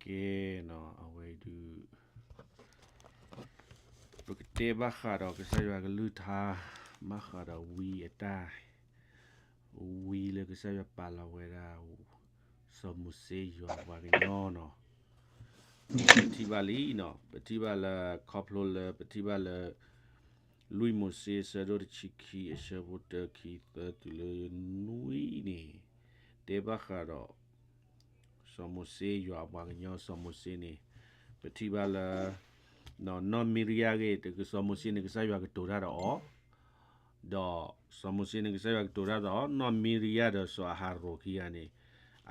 ကဲနီၤ အဝဲဒုး ပကတဲဘၣ်ဃးဒီးကစၢ်ယွၤကလုၢ်ကထါ ဘၣ်ဃးဒီးဝံအတၢ် ဝံလၢကစၢ်ယွၤပာ်လီၤဝဲဒၣ် စီၤမိၤၡ့ယွၤပှၤကညီနီၤ. ပထံၣ်ဘၣ်လံနီၤ ပထံၣ်ဘၣ်လၢ ခီဖျိလၢ ပထံၣ်ဘၣ်လၢ လွံၢ်မိၤၡ့ အဆၢဒိၣ်တဆံခံ အဆၢဖိတၢ ခံ သၢ တုၤလၢနွံန့ၣ် တဲဘၣ်ဃးဒီး စီၤမိၤၡ့ယွၤအပှၤကညီ စီၤမိၤၡ့န့ၣ် ပထံၣ်ဘၣ်လၢ နီၢ်မံရယၤဂ့ၤ စီၤမိၤၡ့န့ၣ် ကစၢ်ယွၤကတိၤတၢ်ဒီးအီၤ ဒီးစီၤမိၤၡ့န့ၣ် ကစၢ်ယွၤကတိၤတၢ်ဒီးအီၤ နီၢ်မံရယၤဒီးစီၤအၤဟရိၣ်ခံဂၤန့ၣ်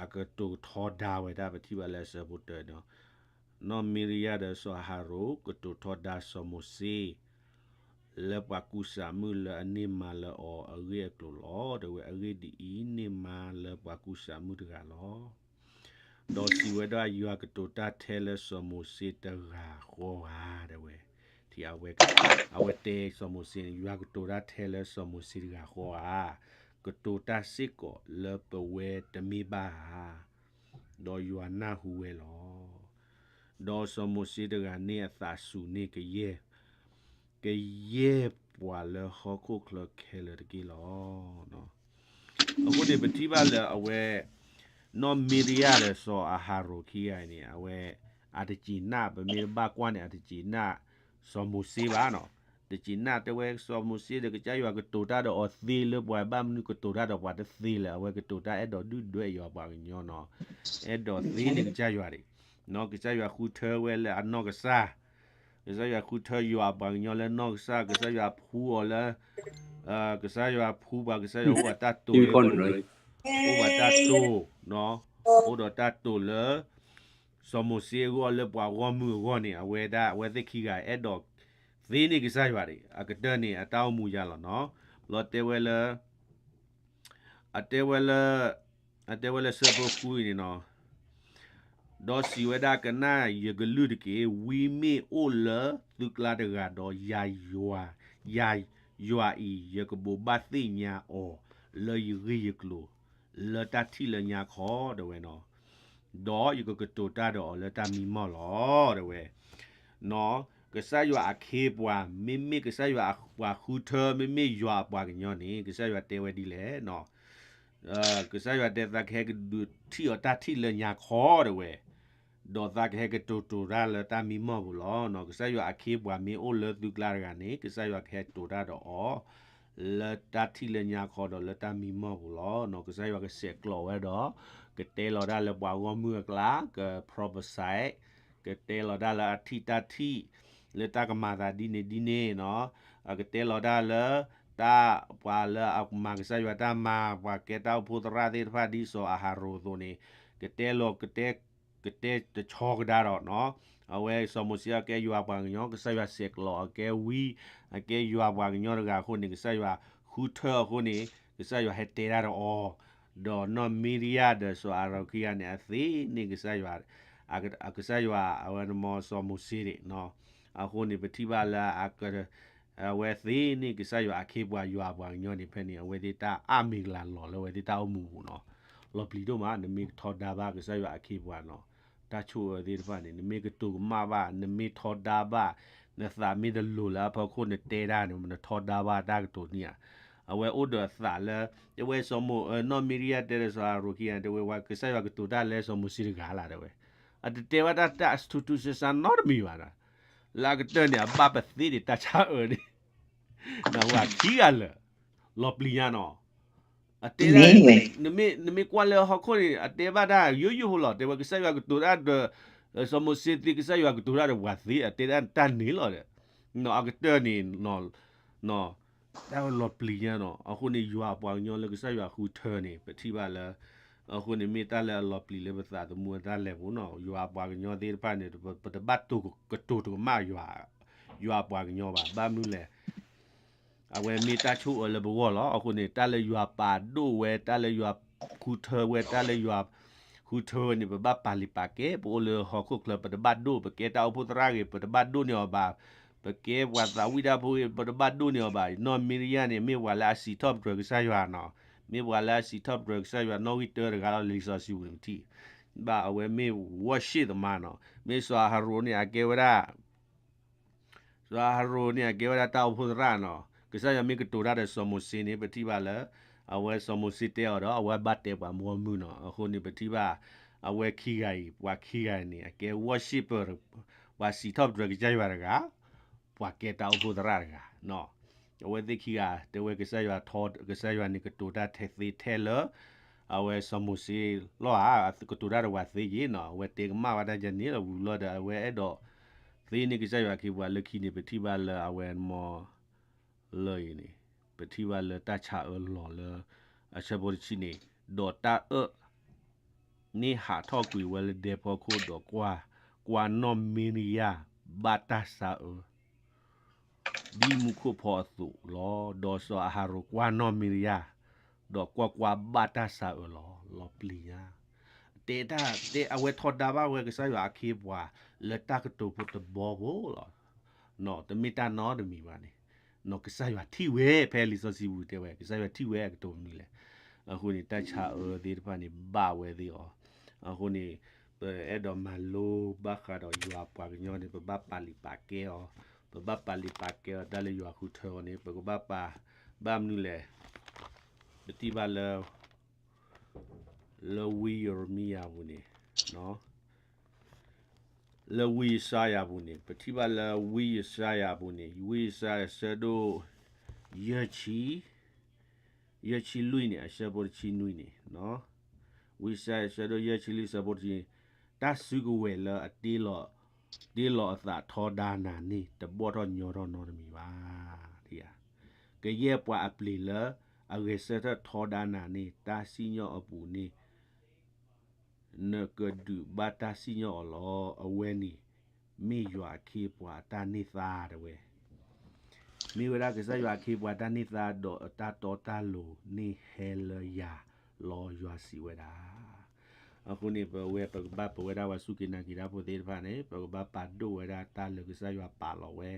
အကတိၤထီဒါဝဲဒၣ် ပထံၣ်ဘၣ်လၢအဆၢဖိတၢဒီး နီၢ်မံရယၤဒီးစီၤအၤဟရိၣ် ကတိၤထီဒါစီၤမိၤၡ့ လၢပှၤကူစါမုၣ်လၢအန့ၢ်မါလၢအီၤအဂ့ၢ်အကျိၤလီၤ. တဲဝဲအဂ့ၢ်ဒ်အံၤ, န့ၢ်မါလၢပှၤကူစါမုၣ်တဂၤလီၤ. ဒီးစံးဝဲဒၣ်, ယွၤကတိၤတၢ်ထဲလၢစီၤမိၤၡ့တဂၤဃီဧါ, တဲဝဲ, ထံၣ်အဝဲ, အဝဲတဲစီၤမိၤၡ့န့ၣ်, ယွၤကတိၤတၢ်ထဲလၢစီၤမိၤၡ့တဂၤဃီဧါ, ကတိၤတၢ်စ့ၢ်ကီးလၢပဝဲတမ့ၢ်ဘၣ်ဧါ. ဒီးယွၤနၢ်ဟူဝဲလီၤ. ဒီးစီၤမိၤၡ့တဂၤန့ၣ်အသးစူၤန့ၢ်ကယဲၢ် ကယဲၢ်ပှၤလၢဟီၣ်ခိၣ်ချၢခဲလၢာ်တက့ၢ်လီၤ. အဃိန့ၣ် ပထံၣ်ဘၣ်လၢအဝဲ နီၢ်မံရယၤဒီးစီၤအၤဟရိၣ်ခံဂၤအံၤန့ၣ် အဝဲ အတစံးနၢ်, ပမ့ၢ်ဘၣ်ကွၢ်န့ၣ် အတစံးနၢ်စီၤမိၤၡ့ဘၣ်နီၤ. တစံးနၢ်တဲဝဲစီၤမိၤၡ့ဒီး ကစၢ်ယွၤကတိၤတၢ်ဒီးအီၤသ့လၢပှၤဘၣ်မနုၤ ကတိၤတၢ်ဒီးပှၤတသ့လၢၤ, အဝဲကတိၤတၢ်အဲၣ်ဒိးဒုၣ်ဒွဲၣ်ယွၤပှၤကညီနီၤ. အဲၣ်ဒိးသ့န့ၢ်ကစၢ်ယွၤဒံး, ကစၢ်ယွၤဃုထၢဝဲလၢအနီၢ်ကစၢ် ကစၢ်ယွၤဃုထၢယွၤအပှၤကညီလၢနီၢ်ကစၢ်, ကစၢ်ယွၤဖှူအီၤလၢ, ကစၢ်ယွၤဖှူပှၤ, ကစၢ်ယွၤအိၣ်ဘၣ်တၢ်တိာ်လၢ, အိၣ်ဘၣ်တၢ်တိာ်, အိၣ်ဒီးတၢ်တိာ်လၢ စီၤမိၤၡ့အဂီၢ်လၢပှၤဂီၢ်မုၢ်အဂီၢ်န့ၣ် အဝဲဒၣ်အဝဲသ့ၣ်ခံဂၤအဲၣ်ဒိးသ့န့ၢ်ကစၢ်ယွၤဒံး, အကတၢၢ်န့ၣ် အတၢ်အိၣ်မူယါလီၤနီၤ. ဘျီတဲဝဲလၢ အတဲဝဲလၢ, အတဲဝဲလၢဆၢဖိဃုအံၤန့ၣ်နီၤ, ဒီးစံးဝဲဒၣ်, ကနၣ်ယကလုၢ်တက့ၢ်. ဝံမ့ၢ်အိၣ်လၢသုကျါတဂၤဒီး ယၤယွၤ, ယၤယွၤအံၤ ယကဘိးဘၣ်သ့ၣ်ညါအီၤလၢယဂ့ၢ်ယကျိၤ လၢတၢ်ထံၣ်လၢညါခီ တဲဝဲနီၤ. ဒီးယကကတိၤတၢ်ဒီးအီၤလၢတၢ်မံမီၢ်လီၤ တဲဝဲ. နီၤ, ကစၢ်ယွၤအခ့အပှၤ, မ့မ့ၢ်ကစၢ်ယွၤအပှၤဃုထၢ, မ့မ့ၢ်ယွၤအပှၤကညီန့ၣ် ကစၢ်ယွၤတဲဝဲဒ်လဲၣ်နီၤ. ကစၢ်ယွၤတဲ သးကဟဲကဒုးထံၣ်အီၤတၢ်ထံၣ်လၢညါခီ တဲဝဲ, ဒီးသးကဟဲကတိၤတိၤတၢ်လၢတၢ်မံမီၢ်ပူၤလီၤ. ကစၢ်ယွၤအခ့အပှၤမ့ၢ်အိၣ်လၢသုကျါတဂၤန့ၣ် ကစၢ်ယွၤကဟဲတိၤတၢ်ဒီးအီၤ လၢတၢ်ထံၣ်လၢညါခီဒီးလၢတၢ်မံမီၢ်ပူၤလီၤ. ကစၢ်ယွၤကဆဲးကျိးဝဲဒီး ကတဲလီၤတၢ်လၢပှၤဂီၢ်မုၢ်အကျါ, က prophesy, ကတဲလီၤတၢ်လၢအထံၣ်တၢ်ထံၣ် လၢတၢ်ကမၤသးဒ်န့ၣ်ဒ်န့ၣ်နီၤ. ကတဲလီၤတၢ်လၢ တၢ်ပှၤလၢအမၤကစၢ်ယွၤတၢ်မၤ, ပှၤကဲတၢ်အိၣ်ဖှိၣ်သရၣ်သ့ၣ်တဖၣ်ဒ်စီၤအၤဟရိၣ်အသိးန့ၣ် ကတဲလီၤ, ကတဲတဆီကဒါဒီးနီၤ. အဝဲစီၤမိၤၡ့အကဲယွၤပှၤကညီ, ကစၢ်ယွၤဆဲးကျိးအကဲဝံ, အကဲယွၤပှၤကညီတဂၤအဃိန့ၣ် ကစၢ်ယွၤဃုထၢအဃိန့ၣ် ကစၢ်ယွၤဟဲတဲတၢ်ဒီးအီၤ, ဒီးနီၢ်မံရယၤဒီးစီၤအၤဟရိၣ်ခံဂၤန့ၣ် အသ့န့ၢ်ကစၢ်ယွၤ, ကစၢ်ယွၤအဝဲန့ၣ်မ့ၢ်စီၤမိၤၡ့န့ၣ်နီၤ. အဃိန့ၣ် ပထံၣ်ဘၣ်လၢ အဝဲသ့န့ၢ်ကစၢ်ယွၤအခ့အပှၤ ယွၤအပှၤကညီန့ၣ် ဖဲန့ၣ် အဝဲသ့ၣ်တၢ်အါမံၤကလၤလီၤလၢအဝဲသ့ၣ်တၢ်အိၣ်မူပူၤနီၤ. လီၤပျံၤဒိၣ်မး နမ့ၢ်ကထီဒါဘၣ်ကစၢ်ယွၤအခ့အပှၤနီၤ, တၢ်ဆိၣ်အၢသ့ၣ်တဖၣ်န့ၣ် နမ့ၢ်ကတိၤကမၣ်ဘၣ်, နမ့ၢ်ထီဒါဘၣ်, နသးမ့ၢ်တလိၤလၢအဖီခိၣ် နတဲဒၣ်န့ၣ် နထီဒါဘၣ်တၢ်ကတိၤန့ၣ်ဧါ. အဝဲအိၣ်ဒီးအသးလၢ တဲဝဲစီၤမိၤ, နီၢ်မံရယၤတဲဒီးစီၤအၤဟရိၣ်ခံဂၤ တဲဝဲ ကစၢ်ယွၤကတိၤတၢ်လၢစီၤမိၤၡ့တဂၤလၢ် တဲဝဲ. အတတဲဘၣ်တၢ် တၢ်ထူးထူးဆန်းဆန်းနီတမံၤဘၣ်ဒီး လၢအကတၢၢ်န့ၣ် အဘၣ်ပသ့ဒံးတၢ်ဆါအၢန့ၣ် နဝၤခံဂၤလၢာ်, လီၤပျံၤညါနီၤ. အတဲဒၣ်, နမ့ၢ်ကွၢ်လၢဟီၣ်ခိၣ်န့ၣ် အတဲဘၣ်တၢ်ယိယိဖိလီၤ. တဲဝဲကစၢ်ယွၤကတိၤတၢ်ဒီး စီၤမိၤၡ့သ့ ကစၢ်ယွၤကတိၤတၢ်ဒီးပှၤသ့, အတဲဒၣ်တၢ်န့ၣ်လီၤဒီး အကတၢၢ်န့ၣ် တၢ်လီၤပျံၤညါနီၤ. အဃိန့ၣ် ယွၤအပှၤကညီလၢကစၢ်ယွၤဃုထၢန့ၣ် ပထံၣ်ဘၣ်လၢ အဃိန့ၣ် မ့ၢ်တၢ်လၢအလီၤပျံၤလၢပသးသမူအတၢ်လဲၤပူၤနီၤ. ယွၤအပှၤကညီသ့ၣ်တဖၣ်န့ၣ် ပတဘၣ်တိၤကတိၤတကမၣ် ယွၤအပှၤကညီဘၣ်. ဘၣ်မနုၤလဲၣ် အဝဲမ့ၢ်တၢ်ဆိၣ်အၢလၢပဂီၢ်လီၤ. အဃိန့ၣ် တၢ်လၢယွၤပာ်ဒိၣ်ဝဲ, တၢ်လၢယွၤဃုထၢဝဲ, တၢ်လၢယွၤဃုထၢဝဲန့ၣ် ပဘၣ်ပာ်လုၢ်ပာ်ကဲ, ပအိၣ်လၢဟီၣ်ခိၣ်ချၢ ပတဘၣ်ဒိၣ်, ပကဲတၢ်အိၣ်ဖှိၣ်သရၣ်ဂ့ၤ ပတဘၣ်ဒိၣ်န့ၢ်အီၤဘၣ်, ပကဲပှၤသးဝံၣ်တၢ်ဖိဂ့ၤ ပတဘၣ်ဒိၣ်န့ၢ်အီၤဘၣ်. နီၢ်မံရယၤန့ၣ် မ့ၢ်ပှၤလၢအစံးထီၣ်ပတြၢၤကစၢ်ယွၤနီၤ. မ့ၢ်ပှၤလၢအစံးထီၣ်ပတြၢၤကစၢ်ယွၤနီၣ်ဂံၢ်တၢတဂၤလီၤ. လံာ်စီဆှံပူၤန့ၣ်ပထံၣ်, ဘၣ်အဝဲမ့ၢ် worship သမားနီၤ, မ့ၢ်စီၤအၤဟရိၣ်န့ၣ် အကဲဝဲဒၣ် စီၤအၤဟရိၣ်န့ၣ် အကဲဝဲဒၣ်တၢ်အိၣ်ဖှိၣ်သရၣ်နီၤ, ကစၢ်ယွၤမ့ၢ်ကတိၤတၢ်ဒီးစီၤမိၤၡ့န့ၣ် ပထံၣ်ဘၣ်လၢ အဝဲစီၤမိၤၡ့တဲအီၤဒီး အဝဲဘၣ်တဲပှၤမူမုၢ်နီၤ, အဃိန့ၣ် ပထံၣ်ဘၣ် အဝဲခံဂၤအံၤ ပှၤခံဂၤန့ၣ် အကဲ worshipper ပှၤစံးထီၣ်ပတြၢၤကစၢ်ယွၤတဂၤ ပှၤကဲတၢ်အိၣ်ဖှိၣ်သရၣ်တဂၤ, အဝဲသ့ၣ်ခံဂၤ တဲဝဲကစၢ်ယွၤထီ ကစၢ်ယွၤန့ၣ် ကတိၤတၢ်ထဲသ့ထဲလၢ အဝဲစီၤမိၤၡ့လီၤဧါ, ကတိၤတၢ်ဒီးပှၤသ့က့ၤနီၤ, အဝဲတဲကမၣ်ဝဲတၢ်ယဲန့ၣ်လီၤ, ဝံၤလီၤဒီး အဝဲအဲၣ်ဒိးသ့န့ၢ်ကစၢ်ယွၤအခ့အပှၤလၢခံန့ၣ် ပထံၣ်ဘၣ်လၢအဝဲမီၤ လၢအံၤန့ၣ် ပထံၣ်ဘၣ်လၢတၢ်ဆါအၢလီၤလၢ အဆၢဖိတဆံန့ၣ်, ဒီးတၢ်အၢၣ်န့ၣ်ဟးထီၣ်ကွံာ်ဝဲလၢဒဲဖီခိၣ်ဒီး ကွၢ် ကွၢ်နီၢ်မံရယၤ ဘၣ်တၢ်ဆါအၢ ဒ်မူခိၣ်ဖီအသိးလီၤ. ဒီးစီၤအၤဟရိၣ်ကွၢ်နီၢ်မံရယၤ, ဒီးကွၢ်ကွၢ်ဘၣ်တၢ်ဆါအၢလီၤ, လီၤပျံၤညါ. တဲတၢ် တဲအဝဲထီဒါဘၣ်ဝဲကစၢ်ယွၤအခ့အပှၤ လၢတၢ်ကတိၤဖိတဘီဖိလီၤ. နီၢ် တမ့ၢ်တၢ်နီတမံၤဘၣ်န့ၣ်, နီၢ် ကစၢ်ယွၤထံၣ်ဝဲ ဖဲလံာ်စီဆှံပူၤတဲဝဲ ကစၢ်ယွၤထံၣ်ဝဲအကတိၤမနုၤလဲၣ်. အဃိန့ၣ် တၢ်ဆါအၢသ့ၣ်တဖၣ်န့ၣ် ဘၣ်ဝဲသ့ၣ်အီၤ. အဃိန့ၣ် ပအဲၣ်ဒိးမၤလိဘၣ်ဃးဒီးယွၤအပှၤကညီန့ၣ် ပဘၣ်ပာ်လုၢ်ပာ်ကဲအီၤ, ပဘၣ်ပာ်လုၢ်ပာ်ကဲအီၤ တၢ်လၢယွၤဃုထၢအီၤန့ၣ် ပကဘၣ်ပာ် ဘၣ်မနုၤလဲၣ်. ပထံၣ်ဘၣ်လၢ လၢဝံယံးရမံယၤပူၤန့ၣ်, လၢဝံယၡါယၤပူၤန့ၣ် ပထံၣ်ဘၣ်လၢဝံယၡါယၤပူၤန့ၣ် ဝံယၡါယၤဆၢဒိၣ် ယဲၢ်ဆံ ယဲၢ်ဆံလွံၢ်န့ၣ် အဆၢဖိတဆံနွံန့ၣ်, ဝံယၡါယၤဆၢဒိၣ်ယဲၢ်ဆံလွံၢ်ဆၢဖိတဆံ, တၢ်စုကဝဲၤလၢအတ့လီၤ တ့လီၤအသးထီဒါနၤန့ၣ် တဘီၣ်ထီၣ်ညီထီၣ်နီတမံၤဘၣ်. ကယဲၢ်ပှၤအပျ့ၤလၢအဂဲၤဆၢထၢၣ်ထီဒါနၤန့ၣ် တၢ်စံၣ်ညီၣ်အပူၤန့ၣ် နကဒုးဘၣ်တၢ်စံၣ်ညီၣ်အီၤလီၤ. အဝဲန့ၣ် မ့ၢ်ယွၤအခ့အပှၤအတၢ်န့ၢ်သါတဲဝဲ မ့ၢ်ဝဲဒၣ်ကစၢ်ယွၤအခ့အပှၤတၢ်န့ၢ်သါ ဒီးအတၢ်တီတၢ်လိၤန့ၣ်ဟဲလၢယၤလီၤ ယွၤစံးဝဲဒၣ်. အဃိန့ၣ် ပဝဲပကဘၣ်ပဝဲဒၣ်ပှၤစူၢ်က့ၤနာ်က့ၤတၢ်ဖိသ့ၣ်တဖၣ်န့ၣ် ပကဘၣ်ပာ်ဒိၣ်ဝဲဒၣ်တၢ်လၢကစၢ်ယွၤပာ်လီၤဝဲ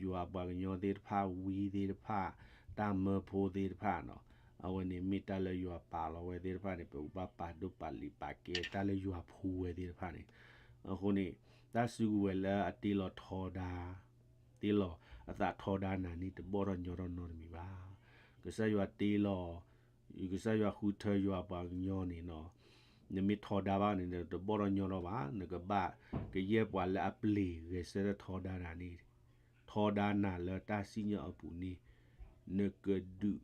ယွၤအပှၤကညီသ့ၣ်တဖၣ် ဝံသ့ၣ်တဖၣ် တၢ်မၢဖိသ့ၣ်တဖၣ်နီၤ. အဝဲန့ၣ်မ့ၢ်တၢ်လၢယွၤပာ်လီၤဝဲသ့ၣ်တဖၣ်န့ၣ် ပကဘၣ်ပာ်ဒိၣ်ပာ်လံာ်ပာ်ကဲတၢ်လၢယွၤဖှူဝဲသ့ၣ်တဖၣ်န့ၣ်. အဃိန့ၣ် တၢ်စုကဝဲၤလၢအတ့လီၤထီဒါ တ့လီၤအသးထီဒါနၤန့ၣ် တဘီၣ်ထီၣ်ညီထီၣ်နီတမံၤဘၣ်. ကစၢ်ယွၤတ့လီၤ ကစၢ်ယွၤဃုထၢယွၤအပှၤကညီန့ၣ်နီၤ, နမ့ၢ်ထီဒါဘၣ်န့ၣ် တဘီၣ်ထီၣ်ညီထီၣ်ဘၣ်. နကဘၣ် ကယဲၢ်ပှၤလၢအပျ့ၤဂဲၤဆၢထၢၣ်ထီဒါနၤန့ၣ် ထီဒါနၤလၢတၢ်စံၣ်ညီၣ်အပူၤန့ၣ် နကဒုး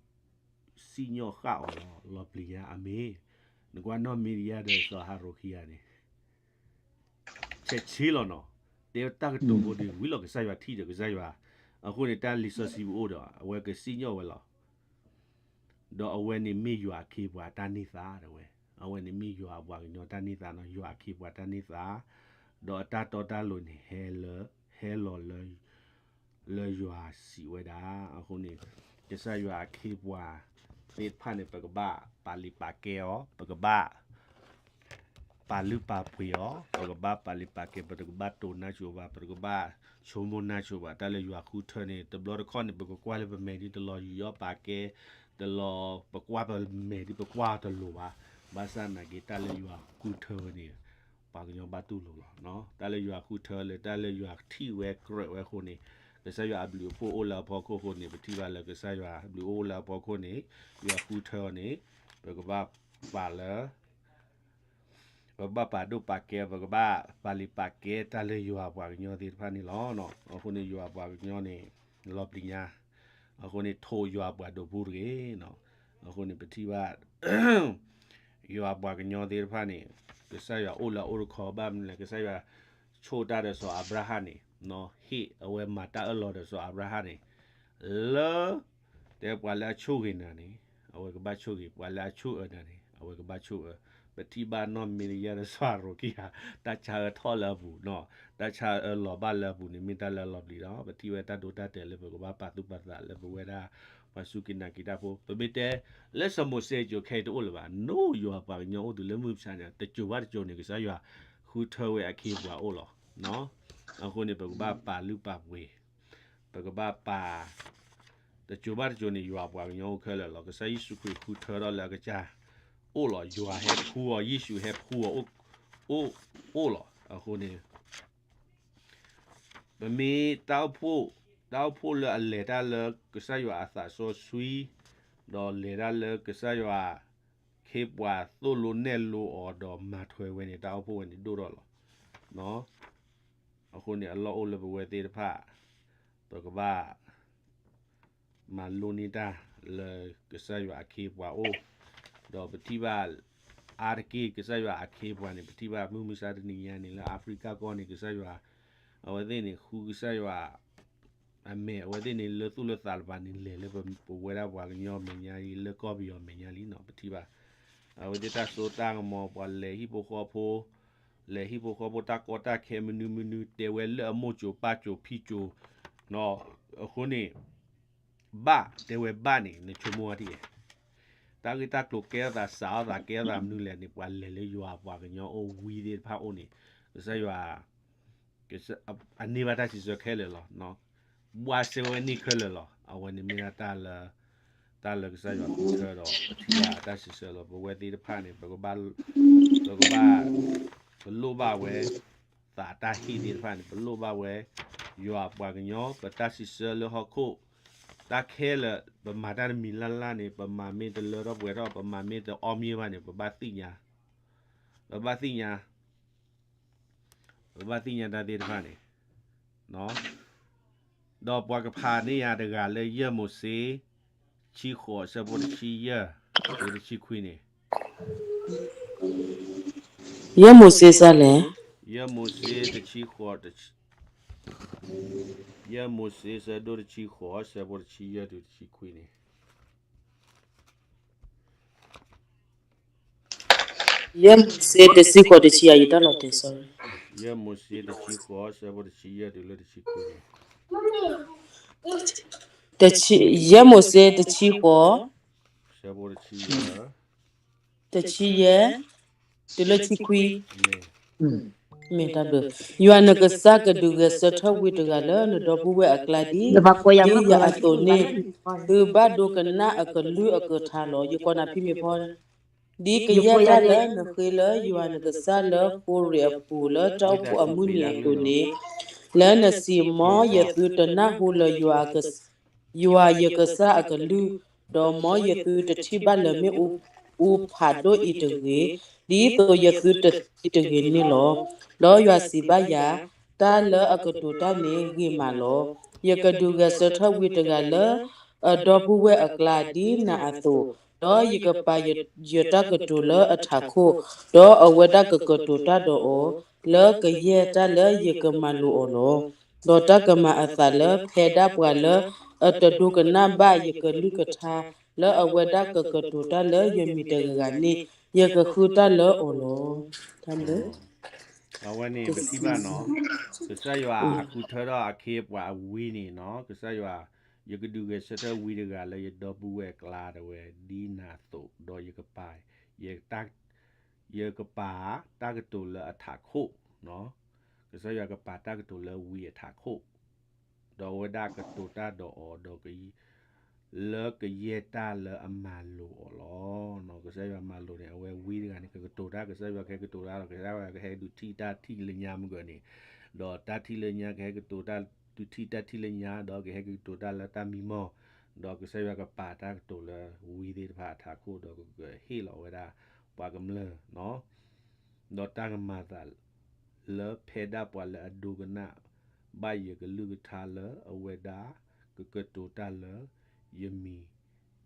စံၣ်ညီၣ်ဃာ်အီၤလီၤ လီၤပျံၤညါ. အၤမ့ၣ်. နကွၢ်နီၢ်မံရယၤဒီးစီၤအၤဟရိၣ်ခံဂၤန့ၣ် ဆဲးဆ့လီၤနီၤ, တဲတၢ်ကတိၤဖိဒီး ဝံၤလီၤကစၢ်ယွၤထံၣ်ဒီးကစၢ်ယွၤ, အဃိန့ၣ် တၢ်လံာ်စီဆှံပအိၣ်ဒီး အဝဲကစံၣ်ညီၣ်ဝဲလီၤ. ဒီးအဝဲန့ၣ်မ့ၢ်ယွၤအခ့အပှၤတၢ်န့ၢ်သါတဲဝဲ, အဝဲန့ၣ်မ့ၢ်ယွၤအပှၤကညီတၢ်န့ၢ်သါနီၤ, ယွၤအခ့အပှၤတၢ်န့ၢ်သါ, ဒီးအတၢ်တီတၢ်လိၤန့ၣ် ဟဲလီၤ ဟဲလီၤလၢ လၢယွၤစံးဝဲဒၣ်. အဃိန့ၣ် ကစၢ်ယွၤအခ့အပှၤသ့ၣ်တဖၣ်န့ၣ် ပကဘၣ်ပာ်လုၢ်ပာ်ကဲအီၤ, ပကဘၣ် ပာ်လုၢ်ပာ်ပှ့ၤအီၤ, ပကဘၣ်ပာ်လုၢ်ပာ်ကဲ, ပတကဘၣ်တိၢ်နါစိၤဘၣ်, ပတကဘၣ်ဆိကမိၣ်နါစိၤဘၣ်. တၢ်လၢယွၤဃုထၢန့ၣ် တဘျီတခီၣ်န့ၣ် ပကကွၢ်လၢပမဲာ်ဒ်တလီၤယူးယီၣ်ပာ်ကဲ, တလီၤ ပကွၢ်ပမဲာ်ဒ်ပကွၢ်အီၤတလိၤဘၣ်. ဘၣ်ဆၣ်နာ်က့ တၢ်လၢယွၤဃုထၢဝဲန့ၣ် ပှၤကညီဘၣ်တူၢ်လိာ်လီၤ. တၢ်လၢယွၤဃုထၢလၢတၢ်လၢယွၤထံၣ်ဝဲကြၢးဝဲအဃိန့ၣ် ကစၢ်ယွၤအဘျုးအဖှိၣ်အိၣ်လၢအဖီခိၣ်အဃိန့ၣ် ပထံၣ်ဘၣ်လၢကစၢ်ယွၤအဘျုးအိၣ်လၢအဖီခိၣ်န့ၣ် ယွၤဃုထၢအီၤန့ၣ် ပကဘၣ်ပာ်လၢ ပကဘၣ်ပာ်ဒိၣ်ပာ်ကဲ, ပကဘၣ်ပာ်လုၢ်ပာ်ကဲတၢ်လၢယွၤအပှၤကညီသ့ၣ်တဖၣ်န့ၣ်လီၤ. အဃိန့ၣ် ယွၤအပှၤကညီန့ၣ် လီၤပျံၤညါ, အဃိန့ၣ် ထိးယွၤအပှၤဒိးပူတဂ့ၤ. အဃိန့ၣ် ပထံၣ်ဘၣ် ယွၤအပှၤကညီသ့ၣ်တဖၣ်န့ၣ် ကစၢ်ယွၤအိၣ်လၢအအိၣ်တခီ ဘၣ်မနုၤလဲၣ် ကစၢ်ယွၤဆိၣ်တၢ်ဒီးစီၤအၤဘြၤဟၣ်န့ၣ် ဟ့ၣ်အဝဲမၤတၢ်အၢၣ်လီၤဒီးစီၤအၤဘြၤဟၣ်န့ၣ် လၢ တဲပှၤလၢအဆိၣ်ဂ့ၤနၤန့ၣ် အဝဲကဘၣ်ဆိၣ်ဂ့ၤ, ပှၤလၢအဆိၣ်အၢနၤန့ၣ် အဝဲကဘၣ်ဆိၣ်အၢ. ပထံၣ်ဘၣ်နီၢ်မံရယၤဒီးစီၤအၤဟရိၣ်ခံဂၤ တၢ်ဆါအၢထီၣ်လၢအပူၤနီၤ, တၢ်ဆါအၢလီၤဘၣ်လၢအပူၤန့ၣ် မ့ၢ်တၢ်လၢအလီၤပျံၤလီၤ. ပထံၣ်ဝဲတၢ်ဒိတၢ်တဲာ်လၢပကဘၣ်ပာ်သူၣ်ပာ်သးလၢပဝဲဒၣ် ပှၤစူၢ်က့ၤနာ်က့ၤတၢ်ဖိ, ပမ့ၢ်တဲ လၢစီၤမိၤၡ့အစိၤခဲအံၤတအိၣ်လၢၤဘၣ်, နီၢ်ယွၤပှၤကညီအိၣ်တုၤလၢမုၢ်မဆါန့ၣ် တစိၤဘၣ်တစိၤန့ၣ် ကစၢ်ယွၤဃုထၢဝဲအခ့အပှၤအိၣ်လီၤ. အဃိန့ၣ် ပကဘၣ်ပာ်လုၢ်ပာ်ပှ့ၤ, ပကဘၣ်ပာ် တစိၤဘၣ်တစိၤန့ၣ် ယွၤပှၤကညီအိၣ်ခဲလၢာ်လီၤ. ကစၢ်ယ့ၣ်ၡူးခရံာ်ဃုထၢထီၣ်လၢအကစၢ်အိၣ်လီၤ. ယွၤဟဲဖှူအီၤ, ယ့ၣ်ၡူးဟဲဖှူအီၤအိၣ် အိၣ်လီၤ. အဃိန့ၣ် ပမ့ၢ်တၢ်အိၣ်ဖှိၣ်, တၢ်အိၣ်ဖှိၣ်လၢအလဲၤတၢ်လၢကစၢ်ယွၤအသးစီဆှံ, ဒီးလဲၤတၢ်လၢကစၢ်ယွၤခ့ပှၤသိၣ်လိနဲၣ်လိအီၤဒီးမၤထွဲဝဲန့ၣ် တၢ်အိၣ်ဖှိၣ်ဝဲန့ၣ်ဒိၣ်ထီၣ်လီၤ. အဃိန့ၣ် အလီၢ်အိၣ်လၢပဝဲသ့ၣ်တဖၣ် ပကဘၣ် မၤလိန့ၢ်တၢ်လၢကစၢ်ယွၤအခ့အပှၤအိၣ်, ဒီးပထံၣ်ဘၣ် အါတက့ၢ်ကစၢ်ယွၤအခ့အပှၤန့ၣ် ပထံၣ်ဘၣ်မုၢ်မဆါတနံၤညါန့ၣ် လၢ Africa ကီၢ်န့ၣ် ကစၢ်ယွၤ အဝဲသ့ၣ်န့ၣ် ဃုကစၢ်ယွၤ အမဲာ် အဝဲသ့ၣ်န့ၣ် လၢသူၣ်လၢသးတပၤန့ၣ် လဲၤလၢပဝဲဒၣ်ပှၤကညီအမဲာ်ညါအံၤ လၢကီၢ်ပယီၤအမဲာ်ညါလံနီၤ. ပထံၣ်ဘၣ် အဝဲသ့ၣ်တၢ်စိတၢ်ကမီၤ ပှၤလဲၤဟံၣ်ဖိဃီဖိ လဲၤဟံၣ်ဖိဃီဖိတၢ်ကီတၢ်ခဲမနုၤမနုၤ တဲဝဲလၢအမိၢ်စိၤပၢ်စိၤဖံစိၤ, အဃိန့ၣ် ဘၣ်တဲဝဲဘၣ်န့ၣ် နဆိကမိၣ်အီၤဒ်လဲၣ်. တၢ်ဂ့ၢ်တၢ်ကျိၤကဲထီၣ်သး စးထီၣ်သး ကဲထီၣ်သးမနုၤလဲၣ်န့ၣ် ပှၤလဲၤလၢယွၤပှၤကညီအိၣ်ဝံသ့ၣ်တဖၣ်အိၣ်န့ၣ် ကစၢ်ယွၤ အန့ၢ်ဘၣ်တၢ်စံးဆၢခဲလၢာ်လီၤ. ဘှါစဲဝဲန့ၢ်ခဲလၢာ်လီၤ. အဝဲန့ၣ်မ့ၢ်ဒၣ်တၢ်လၢ တၢ်လၢကစၢ်ယွၤဃုထၢဒီး ပထံၣ်ဘၣ်တၢ်စံးဆၢလီၤ. ပဝဲသ့ၣ်တဖၣ်န့ၣ် ပကဘၣ် ပကဘၣ် ပလိၣ်ဘၣ်ဝဲ သးတၢ်ဟ့ၣ်သ့ၣ်တဖၣ်န့ၣ် ပလိၣ်ဘၣ်ဝဲ ယွၤပှၤကညီ ပတၢ်စံးဆၢလၢဟီၣ်ခိၣ် တၢ်ခဲလၢာ် ပမၤတၢ်တမံၤလၢ်လၢ်န့ၣ် ပမၤမ့ၢ်တလၢထီၣ်ပှဲၤထီၣ် ပမၤမ့ၢ်တအီၣ်မ့ၢ်ဘၣ်န့ၣ် ပဘၣ်သ့ၣ်ညါ ပဘၣ်သ့ၣ်ညါ ပဘၣ်သ့ၣ်ညါတၢ်သ့ၣ်တဖၣ်န့ၣ် ဒီးပှၤကဖးန့ၢ်ယၤတဂၤလၢယဲၢ်မိၤၡ့ ဆံဃိးဆၢဖိတဆံယဲၢ် တုၤတဆံခွံန့ၣ် ယဲၢ်မိၤၡ့စ့ၢ်လဲၣ်. ယဲၢ်မိၤၡ့တဆံဃိး, ယဲၢ်မိၤၡ့ဆၢဒိၣ်တဆံဃိး ဆၢဖိတဆံယဲၢ်တုၤတဆံခွံန့ၣ် ယဲၢ်မိၤၡ့တဆံဃိးတဆံယဲၢ် ယတၢ်လီၤတဲာ် sorry. ယဲၢ်မိၤၡ့တဆံဃိး ဆၢဖိတဆံယဲၢ်တုၤလၢတဆံခွံန့ၣ် တဆံ, ယဲၢ်မိၤၡ့တဆံဃိး ဆၢဖိတဆံယဲၢ် တဆံယဲၢ် တုၤလၢတဆံခွံ မ့ၢ်တၢ်ဘျုး, ယွၤနကစၢ်ကဒုးဂဲၤဆၢထၢၣ်ဝံတဂၤလၢနဒီပုၢ်ဝဲၢ်အကျါဒ်, ဒ်ယၤအသိးန့ၣ်, သုဘၣ်ဒိကနၣ်အကလုၢ်အကထါလီၤ. ယကိးနၤဖံမ့ၢ်ဖီ ဒ်ကယဲၢ်တၢ်လၢနဃ့လၢယွၤနကစၢ်လၢဃိရ့းအပူၤလၢတၢ်အိၣ်ဖှိၣ်အမုၢ်နံၤအသိးန့ၣ်, လၢနစံး မ်ယသုတနၢ်ဟူလၢယွၤယကစၢ်အကလုၢ်, ဒီးမ်ယသုတထံၣ်ဘၣ်လၢၤမ့ၣ်အူဖးဒိၣ်အံၤတဂ့ၤ, ဒ်သိးယသုတသံတဂ့ၤန့ၣ်လီၤ. ဒီးယွၤစံးဘၣ်ယၤ, တၢ်လၢအကတိၤတၢ်န့ၣ်ဂ့ၤမးလီၤ. ယကဒုးဂဲၤဆၢထၢၣ်ဝံတဂၤလၢအဒီပုၢ်ဝဲၢ်အကျါဒ်နၤအသိး, ဒီးယကပာ်ယတၢ်ကတိၤလၢအထးခိၣ်, ဒီးအဝဲဒၣ်ကကတိၤတၢ်ဒီးအီၤ, လၢကယဲၢ်တၢ်လၢယကမၤလိာ်အီၤလီၤ. ဒီးတၢ်ကမၤအသးလၢဖဲဒၣ်ပှၤလၢအတဒိကနၣ်ဘၣ်ယကလုၢ်ကထါ, လၢအဝဲဒၣ်ကကတိၤတၢ်လၢယမံၤတဂၤဂၤန့ၣ်, ယကဃုတၢ်လၢအီၤလီၤ. တၢ်ဘျုး အဝဲန့ၣ်ပထံၣ်ဘၣ်နီၤ, ကစၢ်ယွၤအဃုထၢထီၣ်အခ့အပှၤအဝံန့ၣ်နီၤ, ကစၢ်ယွၤ, ယကဒုးဂဲၤဆၢထၢၣ်ဝံတဂၤလၢယဒီပုၢ်ဝဲၢ်အကျါတဝဲဒ်နၤအသိး, ဒီးယကပာ်, ယ, ယကပာ်တၢ်ကတိၤလၢအထးခိၣ်, ကစၢ်ယွၤကပာ်တၢ်ကတိၤလၢဝံအထးခိၣ် ဒီးအဝဲဒၣ်ကတိၤတၢ်ဒီးအီၤဒီး လၢကယဲၢ်တၢ်လၢအမၤလိာ်အီၤလီၤ. ကစၢ်ယွၤမၤလိာ်န့ၣ် အဝဲဝံတဂၤန့ၣ် ကကတိၤတၢ် ကစၢ်ယွၤကဟဲကတိၤတၢ်ဒီး ကစၢ်ယွၤကဟဲဒုးထံၣ်တၢ်ထံၣ်လၢညါမ့ၢ်ဂ့ၤန့ၣ်, ဒီးတၢ်ထံၣ်လၢညါကဟဲကတိၤတၢ် ဒုးထံၣ်တၢ်ထံၣ်လၢညါ ဒီးကဟဲကကတိၤတၢ်လၢတၢ်မံမီၢ်, ဒီးကစၢ်ယွၤကပာ်တၢ်ကတိၤလၢဝံသ့ၣ်တဖၣ်အထးခိၣ် ဒီးကဟ့ၣ်လီၤဝဲဒၣ် ပှၤကမျၢၢ် ဒီးတၢ်ကမၤအသး လၢဖဲဒၣ်ပှၤလၢအဒိကနၣ်ဘၣ်ယကလုၢ်ကထါလၢအဝဲဒၣ်ကကတိၤတၢ်လၢ ယမံၤ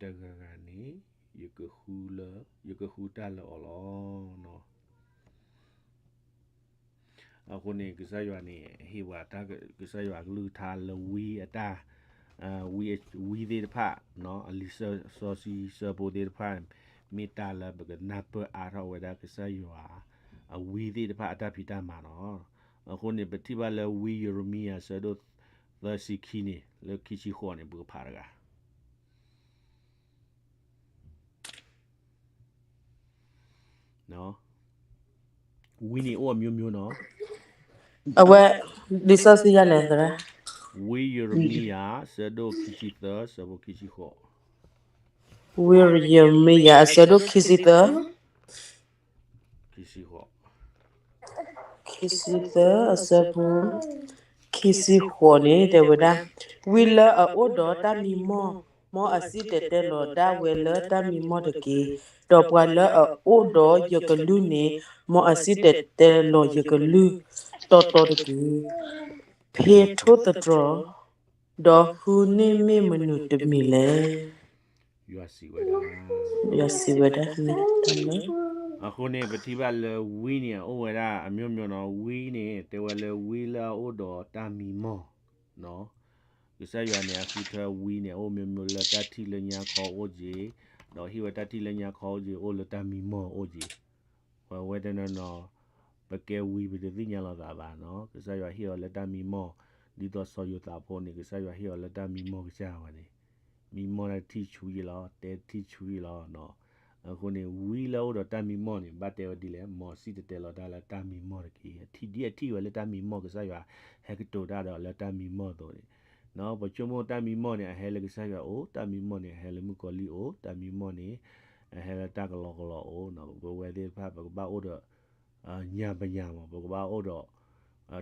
တဂၤဂၤန့ၣ် ယကဃုလၢ, ယကဃုတၢ်လၢအီၤလီၤ. အဃိန့ၣ် ကစၢ်ယွၤန့ၣ် ဟ့ၣ်ဝဲတၢ် ကစၢ်ယွၤကလုၢ်ကထါလၢဝံအတၢ် ဝံသ့ၣ်တဖၣ် အလံာ်စီဆှံဆၢဖိသ့ၣ်တဖၣ် မ့ၢ်တၢ်လၢပကနၢ်ပၢၢ်အါထီၣ်ဝဲဒၣ်ကစၢ်ယွၤ အဝံသ့ၣ်တဖၣ်အတၢ်ဖံးတၢ်မၤလီၤ. အဃိန့ၣ် ပထံၣ်ဘၣ်လၢဝံယံးရမံယၤ ဆၢဒိၣ်သၢဆံခံန့ၣ် လၢခံဆံဃိးန့ၣ် ပကဖးတဂၤ ဝံန့ၣ်အိၣ်အမျိုးမျိုးနီၤ. အဝဲ လံာ်စီဆှံယၤလဲၣ်သရၣ်. ဝံယံးရမံယၤ ဆၢဒိၣ်ခံဆံသၢ ဆၢဖိခံဆံဃိး. ဝံယံးရမံယၤ အဆၢဒိၣ်ခံဆံသၢ ခံဆံဃိး. ခံဆံသၢအဆၢဖိ ခံဆံဃိးန့ၣ် တဲဝဲဒၣ်, ဝံလၢအအိၣ်ဒီးတၢ်မံမီၢ်, မ်အစံၣ်တဲၤတဲလီၤဒၣ်ဝဲလၢတၢ်မံမီၢ်တက့ၢ်. ဒီးပှၤလၢအအိၣ်ဒီးယကလုၢ်န့ၣ်, မ်အစံၣ်တဲၤတဲလီၤယကလုၢ်တီတီတက့ၢ်. ဖဲထိၣ်သတြီၤ, ဒီးဃုန့ၣ်မ့ၢ်မနုၤတမံၤလဲၣ်. ယွၤစံးဝဲဒၣ်, ယွၤစံးဝဲဒၣ်, အဃိန့ၣ် ပထံၣ်ဘၣ်လၢဝံန့ၣ် အအိၣ်ဝဲဒၣ်အမျိုးမျိုးနီၤ, ဝံန့ၣ် တဲဝဲလၢဝံလၢအအိၣ်ဒီးတၢ်မံမီၢ်, ကစၢ်ယွၤန့ၣ် အဃုထၢဝံန့ၣ် အအိၣ်မျိုးမျိုးလၢတၢ်ထံၣ်လၢညါခီအိၣ်က့ၤ, ဒီးဟ့ၣ်ဝဲတၢ်ထံၣ်လၢညါခီအိၣ်က့ၤ အိၣ်လၢတၢ်မံမီၢ်အိၣ်က့ၤ. ပဝဲတနီၤနီၤ ပကဲဝံပတသ့ၣ်ညါလီၤသးဘၣ်နီၤ, ကစၢ်ယွၤဟ့ၣ်အီၤလၢတၢ်မံမီၢ်, ဒ်သိးစီၤယိၤသးဖိန့ၣ် ကစၢ်ယွၤဟ့ၣ်အီၤလၢတၢ်မံမီၢ်ကစၢ်ဝဲန့ၣ်, မံမီၢ်တၢ်ထံၣ်ဆူယ့လီၤ, တဲထံၣ်ဆူယ့လီၤ. အဃိန့ၣ် ဝံလၢအအိၣ်ဒီးတၢ်မံမီၢ်န့ၣ် ဘၣ်တဲဝဲဒ်လဲၣ်, မ်အစံၣ်တဲၤတဲလီၤတၢ်လၢတၢ်မံမီၢ်တက့ၢ်. ထံၣ်ဒ်အထံၣ်ဝဲလၢတၢ်မံမီၢ် ကစၢ်ယွၤဟဲကတိၤတၢ်ဒီးလၢတၢ်မံမီၢ်အသိးန့ၣ်, ပဆိကမိၣ်တၢ်မံမီၢ်န့ၣ် အဟဲလၢကစၢ်ယွၤအိၣ်, တၢ်မံမီၢ်န့ၣ် အဟဲလၢမုၣ်ကီၤလံၢ်အိၣ်, တၢ်မံမီၢ်န့ၣ် အဟဲလၢတၢ်ကလီကလီအိၣ်, ပဝဲသ့ၣ်တဖၣ် ပကဘၣ်အိၣ်ဒီး ညါပညါမး ပကဘၣ်အိၣ်ဒီး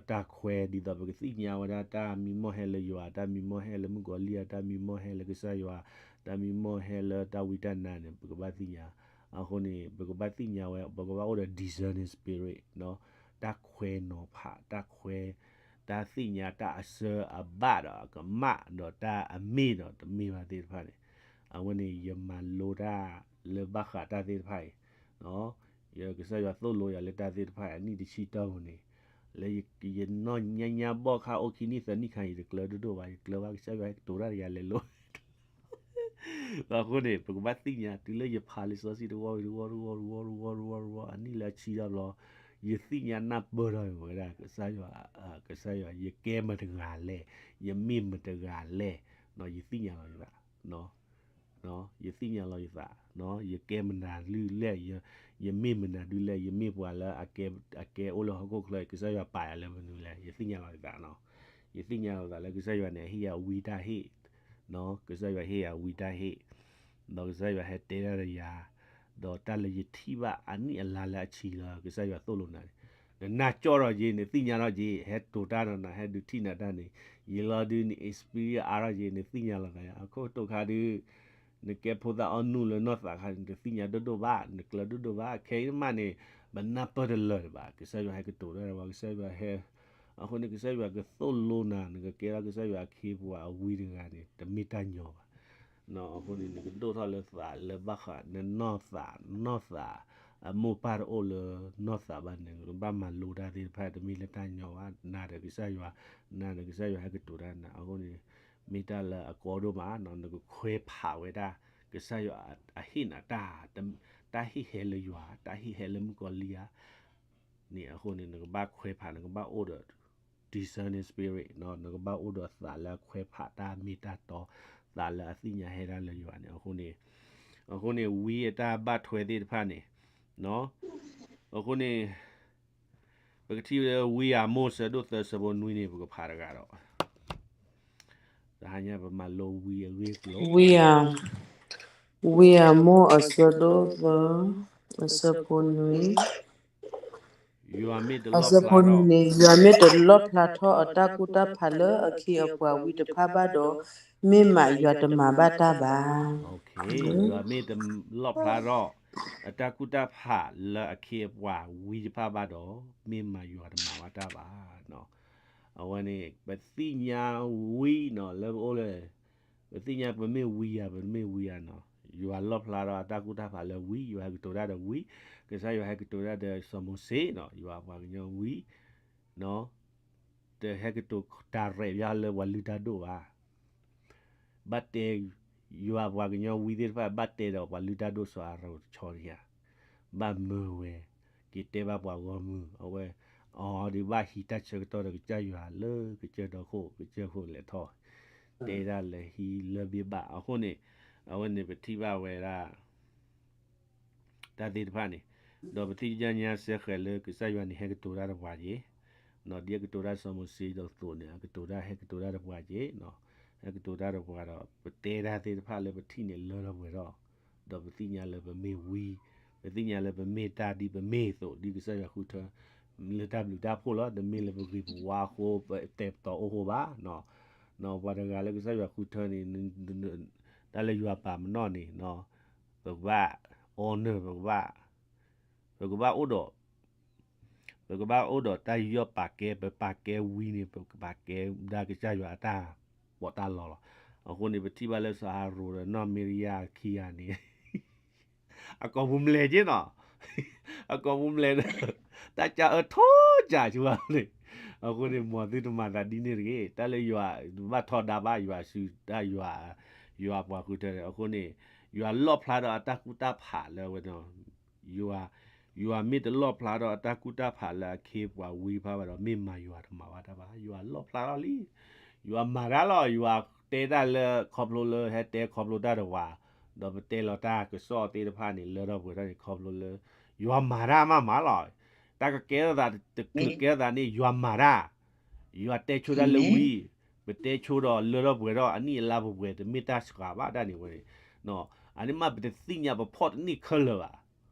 တၢ်ခွဲ ဒ်သိးပကသ့ၣ်ညါဝဲဒၣ် တၢ်မံမီၢ်ဟဲလၢယွၤ, တၢ်မံမီၢ်ဟဲလၢမုၣ်ကီၤလံၢ်ဧါ, တၢ်မံမီၢ်ဟဲလၢကစၢ်ယွၤ, တၢ်မံမီၢ်ဟဲလၢတၢ်ဝံတၢ်နါန့ၣ် ပကဘၣ်သ့ၣ်ညါ. အဃိန့ၣ် ပကဘၣ်သ့ၣ်ညါဝဲ, ပကဘၣ်အိၣ်ဒီး discerning spirit တၢ်ခွဲနီၤဖး, တၢ်ခွဲ, တၢ်သ့ၣ်ညါ တၢ်အစၢအဘၣ်ဒီးအကမၣ် ဒီးတၢ်အမ့ၢ်ဒီးတမ့ၢ်ဘၣ်သ့ၣ်တဖၣ်န့ၣ်, အဝဲန့ၣ် ယမၤလိတၢ်လၢဘၣ်ဃးတၢ်သ့ၣ်တဖၣ်အံၤ ကစၢ်ယွၤသိၣ်လိယၤလၢတၢ်သ့ၣ်တဖၣ်အနံၣ်တဆံတီၢ်ပူၤန့ၣ်, လၢယနီၢ်ညါညါဘီၣ်ခါအိၣ်ခံနံၣ်သၢနံၣ်ခါ ယတကျၢၤဒိၣ်ဒိၣ်ဘၣ်, ယကျၢၤဘၣ် ကစၢ်ယွၤဟဲကတိၤတၢ်ဒီးယၤလဲၤလိၤ အဃိန့ၣ် ပကဘၣ်သ့ၣ်ညါ တုၤလၢယဖးလံာ်စီဆှံတဝီဝံၤတဝီတဝီတဝီတဝီတဝီတဝီတဝီ အနံၣ်လၢအဆံတဘျီ, ယသ့ၣ်ညါနၢ်ပၢၢ်ထီၣ်ဝဲဒၣ် ကစၢ်ယွၤ, ကစၢ်ယွၤ ယကဲမတဂၤလဲၣ်, ယမ့ၢ်မတဂၤလဲၣ်, ယသ့ၣ်ညါလီၤယသး ယသ့ၣ်ညါလီၤယသး, ယကဲမနုၤဒုလဲၣ်, ယမ့ၢ်မနုၤဒုလဲၣ်, ယမ့ၢ်ပှၤလၢအကဲအိၣ်လၢဟီၣ်ခိၣ်ချၢ ကစၢ်ယွၤပာ်ယၤလၢမနုၤလဲၣ်, ယသ့ၣ်ညါလီၤယသး, ယသ့ၣ်ညါလီၤယသးလၢကစၢ်ယွၤန့ၣ် ဟ့ၣ်ယၤဝံတၢ်ဟ့ၣ်, ကစၢ်ယွၤဟ့ၣ်ယၤဝံတၢ်ဟ့ၣ်, ဒီးကစၢ်ယွၤဟဲတဲတၢ်ဒီးယၤ, ဒီးတၢ်လၢယထံၣ်ဘၣ်အနံၣ်အလါလၢအဆံလီၤ ကစၢ်ယွၤသိၣ်လိနၤန့ၣ်, နနၢ်ကၠီၣ်ထီၣ်က့ၤ နသ့ၣ်ညါထီၣ်က့ၤ ဟဲတိၤတၢ်ဒီးနၤ ဟဲဒုးထံၣ်နၤတၢ်န့ၣ်, ယလီၤဒုးန experience အါထီၣ်က့ၤ နသ့ၣ်ညါလီၤသး, အခိၣ်တီခါဒုး နကဲဖိသၣ်အီၣ်နုၢ်လၢနီၢ်သးခါန့ၣ် နတသ့ၣ်ညါဒိၣ်ဒိၣ်ဘၣ်, နကျၢၤဒိၣ်ဒိၣ်ဘၣ်, ခဲအံၤမးန့ၣ် ပနၢ်ပၢၢ်တလၢာ်ဘၣ်, ကစၢ်ယွၤဟဲကတိၤတၢ်ဒီးပှၤ, ကစၢ်ယွၤဟဲ, အဃိန့ၣ် ကစၢ်ယွၤကသိၣ်လိနၤ, နကကဲထီၣ်ကစၢ်ယွၤအခ့အပှၤအဝံတဂၤန့ၣ် တမ့ၢ်တၢ်ညီဘၣ် အဃိန့ၣ် နကဒိၣ်ထီၣ်လၢသးလၢဘၣ်ဃး နနီၢ်သး, နီၢ်သး, အမိၢ်ပၢ်တအိၣ်လၢနီၢ်သးဘၣ်န့ၣ် နကဘၣ်မၤလိတၢ်သ့ၣ်တဖၣ် တမ့ၢ်လၢတၢ်ညီဘၣ်, နၤဒီးကစၢ်ယွၤ, နၤဒီးကစၢ်ယွၤဟဲကတိၤတၢ်နၤ, အဃိန့ၣ် မ့ၢ်တၢ်လၢအကီဒိၣ်မး, နကခွဲးဖးဝဲဒၣ် ကစၢ်ယွၤအဟ့ၣ်နၤတၢ်, တၢ်ဟ့ၣ်ဟဲလၢယွၤ, တၢ်ဟ့ၣ်ဟဲလၢမုၣ်ကီၤလံၢ်ဧါ န့ၣ် အဃိန့ၣ် နကဘၣ်ခွဲးဖး, နကဘၣ်အိၣ်ဒီး discerning spirit နကဘၣ်အိၣ်ဒီးသးလၢအခွဲးဖးတၢ်မ့ၢ်တၢ်တီ, သးလၢအသ့ၣ်ညါဟဲဒၣ်လၢယွၤန့ၣ်, အဃိန့ၣ်, အဃိန့ၣ် ဝံအတၢ်ဘၣ်ထွဲသ့ၣ်တဖၣ်န့ၣ်, အဃိန့ၣ် ပကထံၣ်ဝံအမိၢ်ဆၢဒိၣ်သၢဆၢဖိနွံန့ၣ် ပကဖးတဂၤဒီး တဟါညါပမၤလိဝံအဂ့ၢ်အကျိၤ, ဝံ, ဝံအမိၢ်အဆၢဒိၣ်သၢ, အဆၢဖိနွံ, အဆၢဖိနွံန့ၣ် ယွၤမ့ၢ်တလီၣ်ဖျါထီၣ်အတၢ်ကူၣ်တၢ်ဖးလၢအခ့အပှၤဝံတဖၣ်ဘၣ်ဒီး, မ့ၢ်မးယွၤတမၤဘၣ်တၢ်ဘၣ်. ယွၤမ့ၢ်တလီၣ်ဖျါထီၣ် အတၢ်ကူၣ်တၢ်ဖးလၢအခ့အပှၤဝံတဖၣ်ဘၣ်ဒီး, မ့ၢ်မးယွၤတမၤဘၣ်တၢ်ဘၣ်. အဝဲန့ၣ် ပသ့ၣ်ညါဝံနီၤ လၢပအိၣ်လၢ ပသ့ၣ်ညါပမ့ၢ်ဝံဧါ ပတမ့ၢ်ဝံဧါနီၤ, ယွၤလီၣ်ဖျါထီၣ်အတၢ်ကူၣ်တၢ်ဖးလၢဝံ, ယွၤဟဲကတိၤတၢ်ဒီးဝံ, ကစၢ်ယွၤဟဲကတိၤတၢ်ဒီးစီၤမိၤၡ့နီၤ, ယွၤအပှၤကညီဝံ တဟဲကတိၤတၢ်ရဲၣ်ပယီၤလၢပှၤလုၢ်တၢ်ဒိၣ်ဘၣ်. ဘၣ်တဲ ယွၤအပှၤကညီဝံသ့ၣ်တဖၣ် ဘၣ်တဲဒီးပှၤလုၢ်တၢ်ဒိၣ်စီၤအၤရိၣ်တဆီတယၤ, ဘၣ်မၢဝဲ, က့ၤတဲဘၣ်ပှၤဂီၢ်မုၢ်, အဝဲ အီၤဒုးဘၣ်ဟံးတၢ်ဆၢကတီၢ်ဒီးကစၢ်ယွၤလၢကစၢၢ်ဒီခိၣ် ကစၢၢ်ခိၣ်လဲၤထီၣ်, တဲဒၣ်လၢဟံးလၢဘ့ၣ်ဘၣ်. အဃိန့ၣ် အဝဲန့ၣ်ပထံၣ်ဘၣ်ဝဲဒၣ် တၢ်သ့ၣ်တဖၣ်န့ၣ်, ဒီးပထံၣ်ညါစဲဃဲၤလၢကစၢ်ယွၤန့ၣ် ဟဲကတိၤတၢ်ဒီးပှၤက့ၤ, ဒ်အကတိၤတၢ်စီၤမိၤၡ့ဒီးသိးန့ၣ် အကတိၤတၢ်ဟဲကတိၤတၢ်ဒီးပှၤက့ၤနီၤ, ဟဲကတိၤတၢ်ဒီးပှၤဒီး ပတဲတၢ်သ့ၣ်တဖၣ်လၢပထံၣ်န့ၣ်လၢထီၣ်ပှဲၤထီၣ်, ဒီးပသ့ၣ်ညါလၢပမ့ၢ်ဝံ, ပသ့ၣ်ညါလၢပမ့ၢ်တၢ်ဒ်ပမ့ၢ်အသိး ဒ်ကစၢ်ယွၤဃုထၢ, လၢတၢ်ဘျုးတၢ်ဖှိၣ်လီၤ, တမ့ၢ်လၢပဂ့ၤပဝါအဃိ ပတဲာ်ပတီၤအိၣ်ဃိဘၣ်. ပှၤတဂၤလၢကစၢ်ယွၤဃုထၢန့ၣ် တၢ်လၢယွၤပာ်ပနီၣ်န့ၣ် ပကဘၣ် honor ပကဘၣ် ပကဘၣ်အိၣ်ဒီး ပကဘၣ်အိၣ်ဒီးတၢ်ယူးယီၣ်ပာ်ကဲ, ပပာ်ကဲဝံၤန့ၣ် ပကပာ်ကဲဒၣ်ကစၢ်ယွၤအတၢ်ပီးတၢ်လီလီၤ. အဃိန့ၣ် ပထံၣ်ဘၣ်လၢစီၤအၤဟရိၣ်ဒီးနီၢ်မံရယၤခံဂၤန့ၣ် အကိာ်ပူၤမလဲၤက့နီၤ, အကိာ်ပူၤမလဲၤဒီး တၢ်ကၢအၢထီကၢဆူဘၣ်န့ၣ်, အဃိန့ၣ် မ်သုတမၤသးဒ်န့ၣ်တဂ့ၤ, တၢ်လၢယွၤ ဘၣ်ထီဒါဘၣ်ယွၤစုတၢ်ယွၤ, ယွၤပှၤဃုထၢန့ၣ်, အဃိန့ၣ် ယွၤလီၣ်ဖျါဒီးအတၢ်ကူၣ်တၢ်ဖးလၢအဝဲ ယွၤ, ယွၤမ့ၢ်တလီၣ်ဖျါဒီးအတၢ်ကူၣ်တၢ်ဖးလၢအခ့အပှၤဝံတဖၣ်ဘၣ်ဒီး မ့ၢ်မၤယွၤတမၤဘၣ်တၢ်ဘၣ်. ယွၤလီၣ်ဖျါထီၣ်လံ, ယွၤမၤတၢ်လီၤ. ယွၤတဲတၢ်လၢခီဖျိလၢ ဟဲတဲခီဖျိတၢ်တဝၤ, ဒီးပတဲလီၤတၢ်ကစီၣ်သ့ၣ်တဖၣ်န့ၣ် လၢထီၣ်ပှဲၤထီၣ်န့ၣ် ခီဖျိလၢ ယွၤမၤတၢ်မးမးလီၤ. တၢ်ကကဲထီၣ်သး တချုးကဲထီၣ်သးန့ၣ် ယွၤမၤတၢ်, ယွၤတဲဆိတၢ်လၢဝံၤ, ပတဲဆိဒီးလၢထီၣ်ပှဲၤထီၣ် အနံၣ်အလါပှဲၤပှဲၤ တမ့ၢ်တၢ်စှၤဘၣ်တၢ်န့ၣ်ဝဲန့ၣ်, အန့ၣ်မးပတသ့ၣ်ညါ ပဖီၣ်တန့ၢ်ခဲလၢာ်ဘၣ်.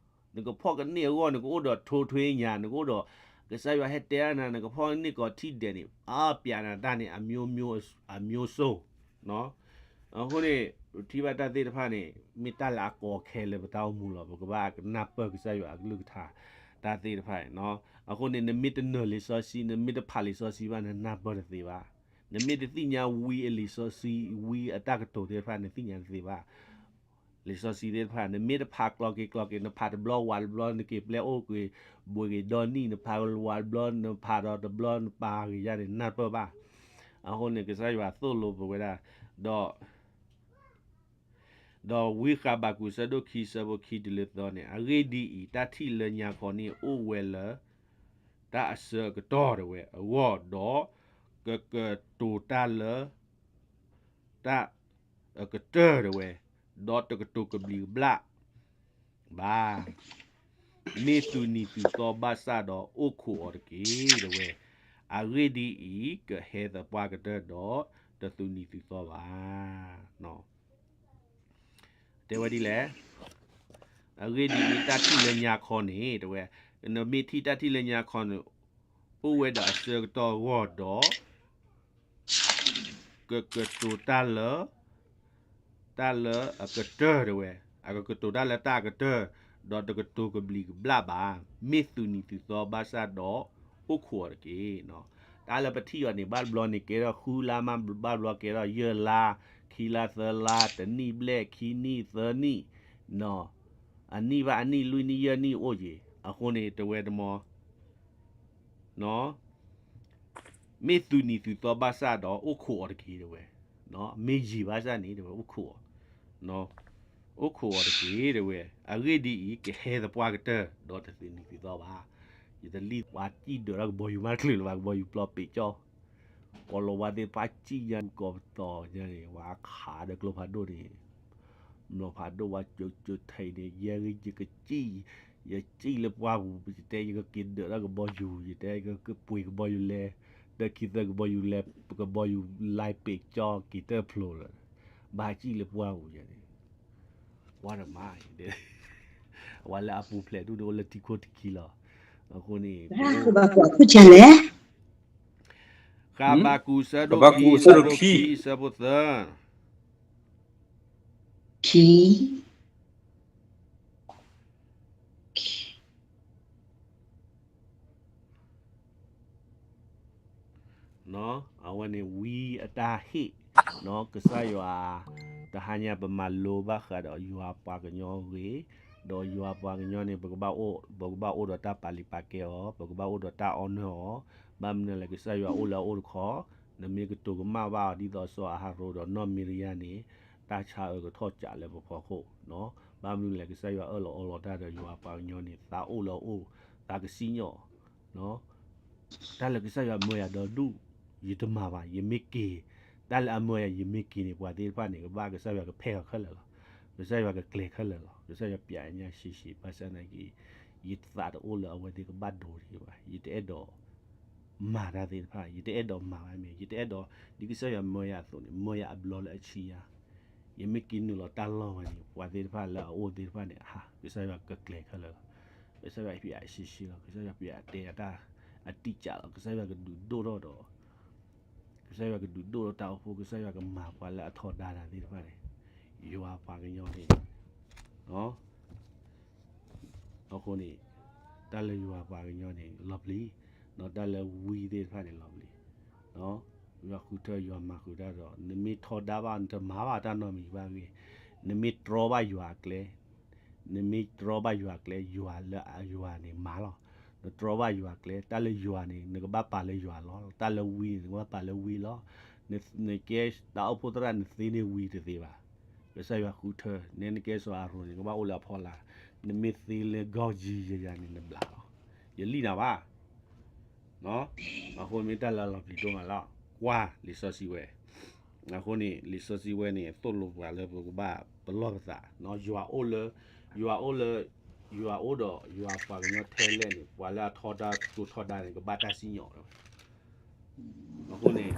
နကဖီၣ်ကန့ၢ်အဂီၢ် နကအိၣ်ဒီးထိထွ့ညါ, နကအိၣ်ဒီး ကစၢ်ယွၤဟဲတဲနၤ နကဖီၣ်ကန့ၢ်ကိးထံၣ်ဒဲးန့ၣ် အါ ပျးနၤတၢ်န့ၣ် အမျိုးမျိုးအမျိုးစုံ အဃိန့ၣ် ပထံၣ်ဘၣ်တၢ်သ့ၣ်တဖၣ်န့ၣ် မ့ၢ်တၢ်လၢအကီအခဲလၢပတၢ်အိၣ်မူလီၤ. ပကဘၣ်ကနၢ်ပၢၢ်ကစၢ်ယွၤအကလုၢ်ကထါ တၢ်သ့ၣ်တဖၣ်န့ၣ်, အဃိန့ၣ် နမ့ၢ်တနၢၤလံာ်စီဆှံ နမ့ၢ်တဖးလံာ်စီဆှံဘၣ် နနၢ်ပၢၢ်တသ့ဘၣ်. နမ့ၢ်တသ့ၣ်ညါဝံအလံာ်စီဆှံ ဝံအတၢ်ကတိၤသ့ၣ်တဖၣ် နသ့ၣ်ညါတသ့ဘၣ်. လံာ်စီဆှံသ့ၣ်တဖၣ် နမ့ၢ်တဖးကျီက့ၤကျီက့ၤ နဖးတဘျီဝးတဘျီ နက့ၤပျဲအိၣ်က့ၤ ဘှံးက့ၤဒီနံၣ် နဖးဝးတဘျီ နဖးဒီးတဘျီ နပာ်ဂ့ၤယါန့ၣ် နၢ်ပၢၢ်ဘၣ်. အဃိန့ၣ် ကစၢ်ယွၤသိၣ်လိပဝဲဒၣ်, ဒီး ဒီးဝံဃးဘးကူာ်ဆၢဒိၣ်ခံဆၢဖိခံတုၤလၢသၢန့ၣ်, အဂ့ၢ်ဒ်အံၤ, တၢ်ထံၣ်လၢညါခီန့ၣ် အိၣ်ဝဲလၢ တၢ်အဆၢအကတီၢ်တဝဲအဂီၢ်, ဒီးကကတိၤတၢ်လၢ တၢ်အကတၢၢ်တဝဲ, ဒီးတကတိၤကဘျံးကဘျၣ်ဘၣ်. မ့ၢ်သူၣ်နံၤသူၣ်သီဘၣ်ဆၣ်ဒီး အိၣ်ခိးအီၤတက့ၢ်တဝဲ. အဂ့ၢ်ဒ်အံၤ, ကဟဲသပှၢ်ကတၢၢ်ဒီးတသူၣ်နံၤသူၣ်သီဘၣ်. တဲဝဲဒ်လဲၣ်, အဂ့ၢ်ဒ်အံၤ, တၢ်ထံၣ်လၢညါခီန့ၣ် တဲဝဲ, နမ့ၢ်ထံၣ်တၢ်ထံၣ်လၢညါခီန့ၣ် အိၣ်ဝဲဒီးအဆၢကတီၢ်အဂီၢ်ဒီး ကကတိၤတၢ်လၢ တၢ်လၢအကတၢၢ်တဝဲ, အကကတိၤတၢ်လၢတၢ်အကတၢၢ်, ဒီးတကတိၤကဘျံးကဘျၣ်ဘၣ်, မ့ၢ်သူၣ်နံၤသူၣ်သီဘၣ်ဆၣ်ဒီး အိၣ်ခိးအီၤတက့ၢ်. တၢ်လၢပထံၣ်အီၤန့ၣ် ဘၣ်တဘျီန့ၣ် ကဲထီၣ်ဃုလါမး, ဘၣ်တဘျီကဲထီၣ်ယဲၢ်လါ, ခံလါသၢလါ, တနံၣ်ဘျဲၣ်, ခံနံၣ်သၢနံၣ်, အနံၣ်ဘၣ်အနံၣ် လွံၢ်နံၣ်ယဲၢ်နံၣ်အိၣ်က့ၤ. အဃိန့ၣ် တဝဲတမီၤ မ့ၢ်သူၣ်နံၤသူၣ်သီဘၣ်ဆၣ်ဒီး အိၣ်ခိးအီၤတက့ၢ်တဝဲ, မ့ၢ်ယံာ်ဘၣ်ဆၣ်န့ၣ် တဝဲအိၣ်ခိးအီၤ, အိၣ်ခိးအီၤတက့ၢ်တဝဲ. အဂ့ၢ်ဒ်အံၤ, ကဟဲသပှၢ်ကတၢၢ်ဒီးတသူၣ်နံၤသူၣ်သီဘၣ်. ယတလံၣ်ပှၤစံၣ်ဒၢးထီၣ်ကဘီယူၤမးတချုးလၢၤဘၣ်, ကဘီယူၤပျီပံးကၠီ, ကီၢ်လီၤဝါသ့ၣ်တဖၣ်စံၣ်ညါကီၢ်ပတီၢ်ညါန့ၣ် ဝဲခးဒီးကျိဖးဒိၣ်န့ၣ် မျိာ်ဖးဒိၣ်ဝဲကၠိကၠိထံးန့ၣ် ယဲဂ့ၤယကစံၣ်, ယစံၣ်လၢပှၢ်ပူၤ ယတဲယကက့ၤဒၢးထီၣ်ကဘီယူၤ, ယတဲယကပှ့ၤကဘီယူၤလဲၤ, ဒီးခံသၢကဘီယူၤလဲၤ, ကဘီယူၤလဲၤပံးကၠီက့ၤတၢၢ်ဖျိလၢၤ, ဘၣ်စံၣ်လၢပှၢ်ပူၤယဲန့ၣ်, ကွၢ်တမး, ဝဲလၢအပူၤဖျဲးဒူၣ်န့ၣ်အိၣ်လၢထံခိၣ်တခံလီၤ. အဃိန့ၣ် ဃဘးကူာ်ဆၢဒိၣ်ခံ ဆၢဖိခံ ဆၢဖိသၢ ခံ အဝဲန့ၣ်ဝံအတၢ်ဟ့ၣ်, ကစၢ်ယွၤ တဟါညါပမၤလိဘၣ်ဃးဒီးယွၤပှၤကညီအဂ့ၢ်, ဒီးယွၤပှၤကညီန့ၣ် ပကဘၣ်အိၣ်, ပကဘၣ်အိၣ်ဒီးတၢ်ပာ်လုၢ်ပာ်ကဲအီၤ, ပကဘၣ်အိၣ်ဒီးတၢ်အီၣ်နၢအီၤ, ဘၣ်မနုၤလဲၣ် ကစၢ်ယွၤအိၣ်လၢအအိၣ်တခီ, နမ့ၢ်ကတိၤကမၣ်ဘၣ်အီၤဒ်သိးစီၤအၤဟရိၣ်ဒီးနီၢ်မံရယၤန့ၣ်, တၢ်ဆါအၢကထီၣ်ကးလၢပဖီခိၣ်, ဘၣ်မနုၤလဲၣ် ကစၢ်ယွၤအၢၣ်လီၤအီလီၤတၢ်ဒီးယွၤပှၤကညီန့ၣ် သးအိၣ်လၢအအိၣ်, သးကစံၣ်ညီၣ် တၢ်လၢကစၢ်ယွၤမၢယၤဒီဒူၣ်, ယတမၤဘၣ်, ယမ့ၢ်က့ၤ, တၢ်လၢအမၢယၤ ယမ့ၢ်က့ၤန့ၣ် ပှၤသ့ၣ်တဖၣ်န့ၣ် ကဘၣ်ကစၢ်ယွၤကဖဲၣ်အီၤခဲလၢာ်လီၤ. ကစၢ်ယွၤကကျဲၤခဲလၢာ်လီၤ. ကစၢ်ယွၤပျဲညါရှံးရှံး ဘၣ်ဆၣ်နာ်က့ ယသးတအိၣ်လၢအဝဲသ့ၣ်ကဘၣ်ဒိးတဂ့ၤဘၣ်. ယတအဲၣ်ဒိးမၤတၢ်သ့ၣ်တဖၣ်, ယတအဲၣ်ဒိးမၤဘၣ်မ့ၢ်, ယတအဲၣ်ဒိး ဒ်ကစၢ်ယွၤမၢယၤအသိးန့ၣ် မၢယၤအဘျီလၢအဆံယၤ ယမ့ၢ်က့ၤနုာ်လီၤတၢ်လီၢ်ဝဲန့ၣ် ပှၤသ့ၣ်တဖၣ်လၢအအိၣ်သ့ၣ်တဖၣ်န့ၣ် အဟါ ကစၢ်ယွၤကကျဲၤခဲလၢာ်လီၤ. ကစၢ်ယွၤပျဲအရှံးရှံးလီၤ. ကစၢ်ယွၤပျဲအတဲအတၢ် အတံာ်ကၢ်လီၤ. ကစၢ်ယွၤကဒုးဒိၣ်ထီၣ်ဒီး ကစၢ်ယွၤကဒုးဒိၣ်ထီၣ်တၢ်အိၣ်ဖှိၣ်, ကစၢ်ယွၤကမၤပှၤလၢအထီဒါတၢ်သ့ၣ်တဖၣ်န့ၣ်, ယွၤပှၤကညီန့ၣ် အဃိန့ၣ် တၢ်လၢယွၤပှၤကညီန့ၣ် လီၤပျံၤ, ဒီးတၢ်လၢဝံသ့ၣ်တဖၣ်န့ၣ် လီၤပျံၤ. ယွၤဃုထၢယွၤမၤဃုာ်တၢ်ဒီး နမ့ၢ်ထီဒါဘၣ် နတမၤဘၣ်တၢ်နီတမံၤဘၣ်ဂ့ၤ, နမ့ၢ်တြီဘၣ်ယွၤအကျဲ, နမ့ၢ်တြီဘၣ်ယွၤအကျဲ ယွၤလၢယွၤန့ၣ်မၤလီၤ. နတြီဘၣ်ယွၤအကျဲ, တၢ်လၢယွၤန့ၣ် နကဘၣ်ပာ်လၢယွၤလီၤ. တၢ်လၢဝံန့ၣ် နကဘၣ်ပာ်လၢဝံလီၤ. နကဲတၢ်အိၣ်ဖှိၣ်သရၣ် နသ့န့ၢ်ဝံတသ့ဘၣ်. ကစၢ်ယွၤဃုထၢ, နဲနကဲစီၤအၤရိၣ်န့ၣ် နကဘၣ်အိၣ်လၢအဖီလာ်, နမ့ၢ်သ့လၢကီၢ်ကံယၤယၤန့ၣ် နဘျးလီၤ. ယလံၣ်နၤဘၣ်. အဃိမ့ၢ်တၢ်လၢအလီၤပျံၤဒိၣ်မးလီၤ. ကွၢ်လံာ်စီဆှံဝဲ, အဃိန့ၣ် လံာ်စီဆှံဝဲန့ၣ် သိၣ်လိပှၤလၢပကဘၣ်ပလီၢ်ပသး, ယွၤအိၣ်လၢ, ယွၤအိၣ်လၢ, ယွၤအိၣ်ဒီးယွၤပှၤကညီထဲလဲၣ်န့ၣ် ပှၤလၢအထီဒါကၠိထီဒါန့ၣ် ကဘၣ်တၢ်စံၣ်ညီၣ်လီၤ. အဃိန့ၣ်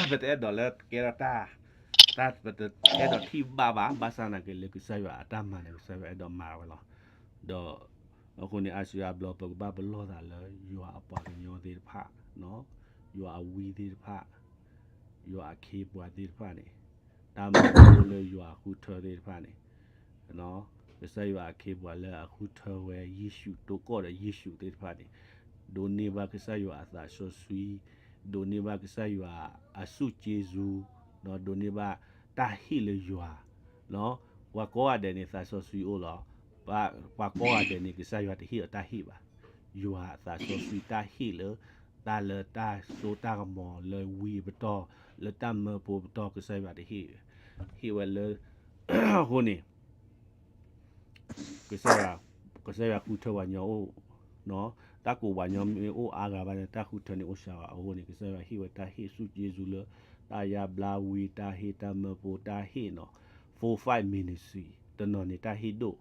ပတအဲၣ်ဒိးလၢကဲထီၣ်တၢ်, တၢ်ပတအဲၣ်ဒိးထံၣ်ဘၣ်ဘၣ်, ဘၣ်ဆၣ်သနာ်က့လၢကစၢ်ယွၤအတၢ်မၤန့ၣ် ကစၢ်ယွၤအဲၣ်ဒိးမၤဝဲလီၤ. ဒီးအဃိန့ၣ် အါစုအါဘျီ ပကဘၣ်ပလီၢ်သးလၢယွၤအပှၤကညီသ့ၣ်တဖၣ်, ယွၤအဝံသ့ၣ်တဖၣ်, ယွၤအခ့အပှၤသ့ၣ်တဖၣ်န့ၣ်, တၢ်မၤလိလၢယွၤအဃုထၢသ့ၣ်တဖၣ်န့ၣ် ကစၢ်ယွၤအခ့အပှၤလၢအဃုထၢဝဲယ့ၣ်ၡူး တိကီၢ်ဒီးယ့ၣ်ၡူးသ့ၣ်တဖၣ်န့ၣ်, ဒိးန့ၢ်ဘၣ်ကစၢ်ယွၤအသးစီဆှံ, ဒိးန့ၢ်ဘၣ်ကစၢ်ယွၤအစုက့ၣ်စူ, ဒိးန့ၢ်ဘၣ်တၢ်ဟ့ၣ်လၢယွၤ, ပှၤကိးဂၤဒဲးန့ၣ် သးစီဆှံအိၣ်လီၤ. ပှၤကိးဂၤဒဲးန့ၣ် ကစၢ်ယွၤတဟ့ၣ်အီၤတၢ်ဟ့ၣ်ဘၣ်. ယွၤအသးစီဆှံတၢ်ဟ့ၣ်လၢ တၢ်လၢတၢ်စိတၢ်ကမီၤလၢဝံအပတီၢ်, လၢတၢ်မၢဖိပတီၢ် ကစၢ်ယွၤတဟ့ၣ်, ဟ့ၣ်ဝဲလၢ အဃိန့ၣ် ကစၢ်ယွၤ, ကစၢ်ယွၤဃုထၢပှၤကညီအိၣ်, တၢ်ကိးပှၤကညီမ့ၢ်အိၣ်အါဂၤဘၣ်န့ၣ် တၢ်ဃုထၢန့ၣ်အိၣ်စှၤဘၣ်. အဃိန့ၣ် ကစၢ်ယွၤဟ့ၣ်ဝဲတၢ်ဟ့ၣ် စုက့ၣ်စူလၢ တၢ်ယါဘျါဝံတၢ်ဟ့ၣ် တၢ်မၢဖိတၢ်ဟ့ၣ်နီၤ, four five ministry တနီၤန့ၣ် တၢ်ဟ့ၣ်ဒိၣ်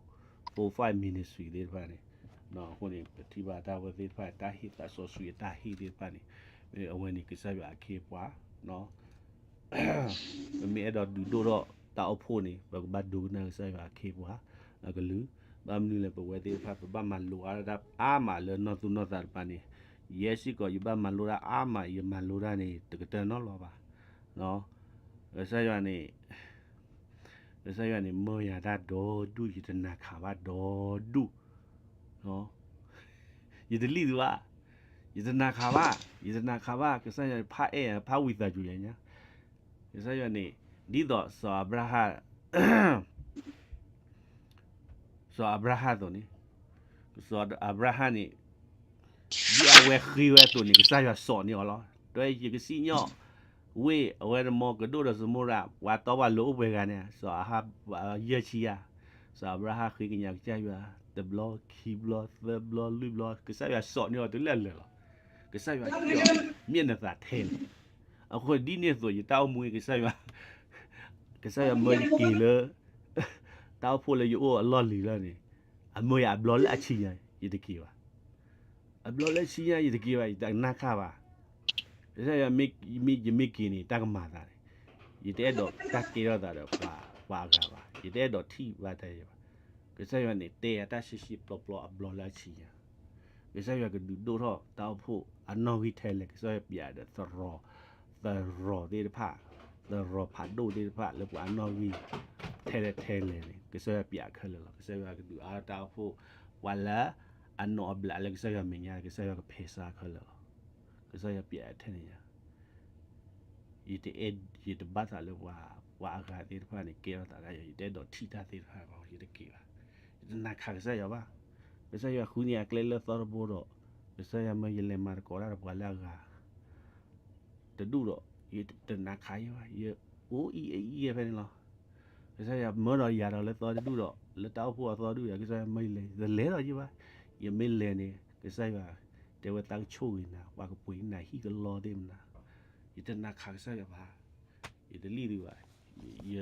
four five ministry သ့ၣ်တဖၣ်န့ၣ်, အဃိန့ၣ် ပထံၣ်ဘၣ်တၢ်ဝဲသ့ၣ်တဖၣ် တၢ်ဟ့ၣ်သးစီဆှံအတၢ်ဟ့ၣ်သ့ၣ်တဖၣ်န့ၣ်, အဝဲန့ၣ် ကစၢ်ယွၤအခ့အပှၤ ပမ့ၢ်အဲၣ်ဒိးဒုးဒိၣ်ထီၣ်တၢ်အိၣ်ဖှိၣ်န့ၣ် ပကဘၣ်ဒိကနၣ်ကစၢ်ယွၤအခ့အပှၤအကလုၢ်, ဘၣ်မနုၤလဲၣ် ပဝဲသ့ၣ်တဖၣ် ပဘၣ်မၤလိအါတၢ်အါမးလၢနီၢ်သူၣ်နီၢ်သးတပၤန့ၣ်, ယဲစ့ၢ်ကီး ယဘၣ်မၤလိတၢ်အါမး ယမၤလိတၢ်န့ၣ် တကတၢၢ်နီတဘျီဘၣ်. ကစၢ်ယွၤန့ၣ် ကစၢ်ယွၤန့ၣ် မၢယၤတၢ်ဒီဒူၣ် ယတနာ်ခးဘၣ်ဒီဒူၣ် ယတလံၣ်သုဘၣ်, ယတနာ်ခးဘၣ်, ယတနာ်ခးဘၣ်, ကစၢ်ယွၤဖးအဲၣ် ဖးဝံသးစူၤယၤညါ, ကစၢ်ယွၤန့ၣ် ဒ်သိးစီၤအၤဘြၤဟၣ် စီၤအၤဘြၤဟၣ်အသိးန့ၣ်, စီၤအၤဘြၤဟၣ်န့ၣ် ဒ်အဝဲဃ့ဝဲအသိးန့ၣ် ကစၢ်ယွၤစိာ်န့ၢ်အီၤလီၤ. တဲယကစံၣ်ညီၣ် ဝ့ၢ်အဝဲန့ၣ် မ်ကဒိၣ်ဒီးစမူရၤ ပှၤတီပှၤလိၤအိၣ်ပှဲၤဂၤန့ၣ် စီၤအၤဘြၤဟၣ်ဃ့ကညးကစၢ်ယွၤ တဘျီ ခံဘျီ သၢဘျီ လွံၢ်ဘျီ ကစၢ်ယွၤစိာ်န့ၢ်အီၤတုၤလၢအလၢာ်လီၤ. ကစၢ်ယွၤ မ့ၢ်နသးထဲလဲၣ်. အဃိဒ်န့ၣ်အသိး ယတၢ်အိၣ်မူ ကစၢ်ယွၤ ကစၢ်ယွၤမၢယက့ၤလၢ တၢ်အိၣ်ဖှိၣ်လၢယအိၣ်အလီၢ်လံၤလီၤန့ၣ်, အမၢယၤအဘျီလၢအဆံညါ ယတက့ၤဘၣ်. အဘျီလၢအဆံညါ ယတက့ၤဘၣ် ယတနာ်ခါဘၣ်. ကစၢ်ယွၤ ယမ့ၢ်က့ၤန့ၣ် တၢ်ကမၤသးန့ၣ်, ယတအဲၣ်ဒိးတၢ်ကဲထီၣ်သးဒီးပှၤအဂၤဘၣ်, ယတအဲၣ်ဒိးထံၣ်ဘၣ်တၢ်ယၤဘၣ်. ကစၢ်ယွၤန့ၣ် တဲယၤတၢ်ဆှံဆှံပျီပျီအဘျီလၢအဆံညါ ကစၢ်ယွၤကဒုးဒိၣ်ထီၣ်တၢ်အိၣ်ဖှိၣ်အနီၣ်ဂံၢ်ထဲလဲၣ်, ကစၢ်ယွၤပျးဒီးသရိာ်, သရိာ်သ့ၣ်တဖၣ်, သရိာ်ဖးဒိၣ်သ့ၣ်တဖၣ်လၢပှၤအနီၣ်ဂံၢ်ထဲလဲၣ်ထဲလဲၣ်န့ၣ် ကစၢ်ယွၤပျးခဲလၢာ်လီၤ. ကစၢ်ယွၤကဒုးအါတၢ်အိၣ်ဖှိၣ် ပှၤလၢအနီၢ်အဘျးလၢကစၢ်ယွၤမဲာ်ညါ ကစၢ်ယွၤကဖဲးစါခဲလၢာ်လီၤ. ကစၢ်ယွၤပျးထဲန့ၣ်ညါ ယတအဲၣ် ယတဘၣ်သးလၢပှၤ ပှၤအဂၤသ့ၣ်တဖၣ်န့ၣ် ကဲထီၣ်သးဒၣ်ယၤ, ယတအဲၣ်ဒိးထံၣ်တၢ်သ့ၣ်တဖၣ်ဘၣ်, ယတက့ၤဘၣ်. ယတနာ်ခးကစၢ်ယွၤဘၣ်. ကစၢ်ယွၤဃုန့ၢ်အကျဲလၢသီတဘိဒီး ကစၢ်ယွၤမၢယလဲၤမၤသကိးတၢ်ဒီးပှၤလၢအဂၤ တဒူၣ်ဒီး ယတနာ်ခးယဲဘၣ်, ယအိၣ်အံၤအံၤဖဲန့ၣ်လီၤ. ကစၢ်ယွၤမၢဒီးယၤဒီးလၢသီတဒူၣ်ဒီး လၢတၢ်အိၣ်ဖှိၣ်အသီတဒူၣ်ဒီး ကစၢ်ယွၤမၢယလဲၤ ယတလဲၤဒီးယဲဘၣ်. ယမ့ၢ်လဲၤန့ၣ် ကစၢ်ယွၤတဲဝဲသးကဆိၣ်ဂ့ၤနၤ, ပှၤကပှ့ၤနၤဟံၣ်ကလီသ့ၣ်မနၤ. ယတနာ်ခးကစၢ်ယွၤဘၣ်. ယတလံၣ်သုဘၣ်. ယ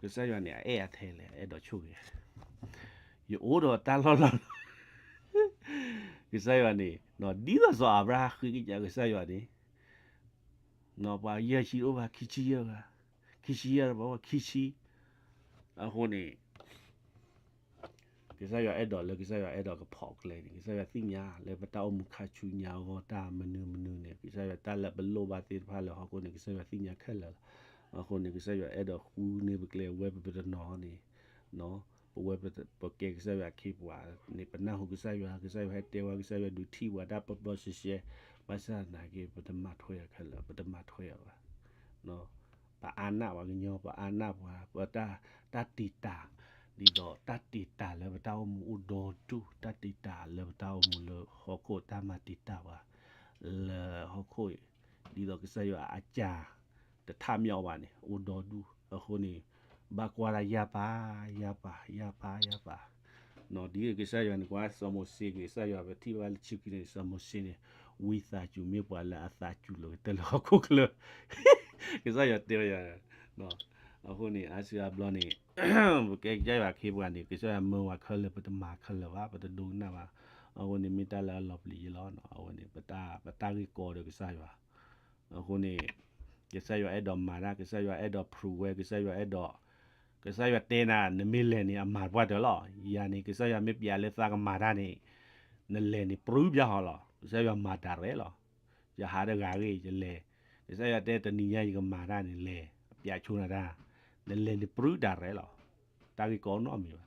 ကစၢ်ယွၤန့ၣ် အအဲၣ်အထဲလဲၣ် အအဲၣ်ဒိးဆိၣ်ဂ့ၤ ယအိၣ်ဒီးတၢ်လီၢ်လီၢ်လီၤ. ကစၢ်ယွၤန့ၣ် ဒ်သိးစီၤအၤဘြၤဟၣ်ဃ့ကညးကစၢ်ယွၤန့ၣ် ပှၤယဲၢ်ဆံအိၣ်ဘၣ် ခံဆံယဲၢ်ဂၤ, ခံဆံယဲၢ်ဂၤ ပှၤခံဆံ, အဃိန့ၣ် ကစၢ်ယွၤအဲၣ်ဒိးလၢကစၢ်ယွၤအဲၣ်ဒိးကဖီၣ်ကျဲန့ၣ် ကစၢ်ယွၤသ့ၣ်ညါလၢပတၢ်အိၣ်မူခါဆူညါအဂီၢ် တၢ်မနုၤမနုၤန့ၣ် ကစၢ်ယွၤတၢ်လၢပလိၣ်ဘၣ်သ့ၣ်တဖၣ်လၢဟီၣ်ခိၣ်န့ၣ် ကစၢ်ယွၤသ့ၣ်ညါခဲလၢာ်လီၤ. အဃိန့ၣ် ကစၢ်ယွၤအဲၣ်ဒိးဃုန့ၢ်ပကျဲဝဲပပတနီၤန့ၣ် ပဝဲပကဲကစၢ်ယွၤအခ့အပှၤန့ၣ် ပနၢ်ဟူကစၢ်ယွၤ ကစၢ်ယွၤဟဲတဲဝဲ ကစၢ်ယွၤဒုးထံၣ်ပှၤတၢ်ပျီပျီရှဲရှဲ ဘၣ်ဆၣ်သနာ်က့ ပတမၤထွဲအီၤခဲလၢာ် ပတမၤထွဲအီၤဘၣ် ပအါနးပှၤကညီ ပအါနးပှၤ ပတၢ်တံာ်တာ် ဒ်သိးတၢ်တံာ်တာ်လၢပတၢ်အိၣ်မူအိၣ်ဒီဒူၣ် တၢ်တံာ်တာ်လၢပတၢ်အိၣ်မူလၢဟီၣ်ခိၣ် တၢ်မၤတံာ်တာ်ပှၤ လၢဟီၣ်ခိၣ်အံၤ ဒ်သိးကစၢ်ယွၤအကၢ် တထးမံၤအီၤဘၣ်န့ၣ် အိၣ်ဒီဒူၣ် အဃိန့ၣ် ဘၣ်ကွၢ်ဒၣ်ယၢ်ပာ် ယၢ်ပာ် ယၢ်ပာ် ယၢ်ပာ် ဒ်ကစၢ်ယွၤန့ၣ် ကွၢ်စီၤမိၤၡ့ ကစၢ်ယွၤပထံၣ်ဘၣ်လၢခံန့ၣ် စီၤမိၤၡ့န့ၣ် ဝံသးစူၤမ့ၢ်ပှၤလၢအသးစူၤလီၤကတၢၢ်လၢဟီၣ်ခိၣ်ချၢ ကစၢ်ယွၤတဲဝဲယၤ အဃိန့ၣ် အါစုအါဘျီန့ၣ် ပကဲကစၢ်ယွၤအခ့အပှၤန့ၣ် ကစၢ်ယွၤမၢဝဲခဲလၢာ် ပတမၤခဲလၢာ်ဘၣ် ပတဒိကနၣ်ဘၣ် အဃိန့ၣ် မ့ၢ်တၢ်လၢအလီၤပျံၤယလီၤ အဝဲန့ၣ် ပတၢ်ဂ့ၢ်ကီဒီးကစၢ်ယွၤ အဃိန့ၣ် ကစၢ်ယွၤအဲၣ်ဒိးမၤတၢ် ကစၢ်ယွၤအဲၣ်ဒိး prove ဝဲ ကစၢ်ယွၤအဲၣ်ဒိး ကစၢ်ယွၤတဲနၤ နမ့ၢ်လဲၤန့ၣ် အမၤတပှၢ်တၢၢ်လီၤ. ယၤန့ၣ် ကစၢ်ယွၤမ့ၢ်ပျးလၢသးကမၤတၢ်န့ၣ် နလဲၤန့ၣ် ပြူပြဟီလီၤ. ကစၢ်ယွၤမၤတၢ်ရဲၣ်လီၤ. ယဟးတဂၤဂ့ၤ ယလဲၤ ကစၢ်ယွၤတဲတနံၤညါယကမၤတၢ်န့ၣ်လဲၤ အပျးဆိနၤတၢ် နလဲၤန့ၣ် ပြူတၢ်ရဲၣ်လီၤ. တၢ်ဂ့ၢ်ကီနီ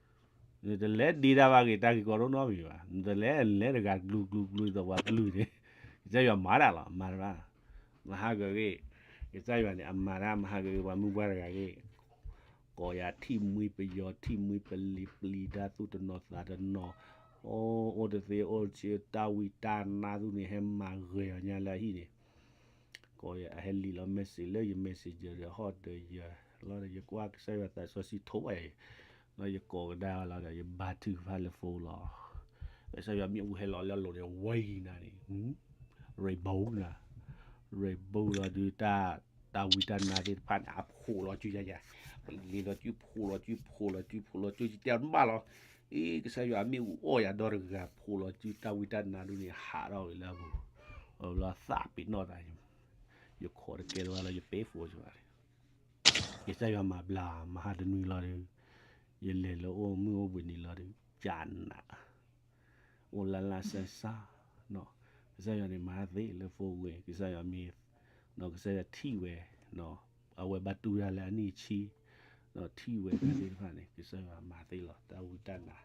တမံၤဘၣ်. နတလဲၤဒ့တၢ်ဘၣ်ဂ့ၤ တၢ်ဂ့ၢ်ကီနီတမံၤဘၣ်. နတလဲၤ နလဲၤတဂၤကျူကျူကျူ ဒ်သိးပှၤပျုၢ်န့ၣ် ကစၢ်ယွၤမၤတၢ်လီၤ မၤတၢ် မဟါကဂ့ၤ ကစၢ်ယွၤန့ၣ် အမၤတၢ် မဟါကဂ့ၤ ပှၤမုၢ်ပှၢ်တဂၤဂ့ၤ ကိးယၤထံၣ်မှံပယီၤ ထံၣ်မှံပလံၤ ပျံၤတၢ်သူၣ်တနီၤသးတနီၤ အိၣ်တသ့အိၣ်ဆံ တၢ်ဝံတၢ်နါသူန့ၣ် ဟဲမၤဂ့ၤအီၤညါလၢအဟံၣ်န့ၣ် ကိးယၤ အဟဲလံၤလီၤ message လၢယ messenger ဒီးဟီၣ်ဒီးယၤလီၤဒီး ယကွၢ်ကစၢ်ယွၤသးစီဆှံထိးဘၣ်ယၤ ဒီးယကိးကဒါလီၤဒီး ယဘါထုကဖၣ်လၢ phone လီၤ. ကစၢ်ယွၤမ့ၣ်အူဟဲလီၤလၢအလိၤန့ၣ် ဝံနၤန့ၣ် rainbow နၤ rainbow လီၤဒုး တၢ်ဝံတၢ်နါသ့ၣ်တဖၣ်န့ၣ် အဖှိၣ်လီၤစုယၤယၤ လံၤလီၤစု ဖှိၣ်လီၤစု ဖှိၣ်လီၤစု ဖှိၣ်လီၤစု ယတဲအီၤတဘၣ်လီၤ. အ့ ကစၢ်ယွၤအမ့ၣ်အူအီၣ်ယၤဒီတဂၤ ဖှိၣ်လီၤစု တၢ်ဝံတၢ်နါဒုန့ၣ် ဟးထီၣ်ဝဲလၢအပူၤ ဘျီသးပ့ၤနီၣ်တၢ် ယခိးတကဲလၢၤဘၣ်လီၤ ယပဲဖိဘၣ် ကစၢ်ယွၤမၤဘျါ မဟါတနွံလီၤဒီး ယလဲၤလၢအိၣ်မုၢ်အိၣ်ဘှံးနံၤလီၤဒီး ကနး အိၣ်လၢ်လၢ်ဆၢဆၢ ကစၢ်ယွၤန့ၣ်မၤသ့လၢ phone ဝဲ ကစၢ်ယွၤမ့ၢ် ကစၢ်ယွၤထံၣ်ဝဲ အဝဲဘၣ်တူၢ်တၢ်လၢအနံၣ်ဆံ ဒီးထံၣ်ဝဲတၢ်သ့ၣ်တဖၣ်န့ၣ် ကစၢ်ယွၤမၤသ့လီၤ တၢ်ဝံတၢ်နါ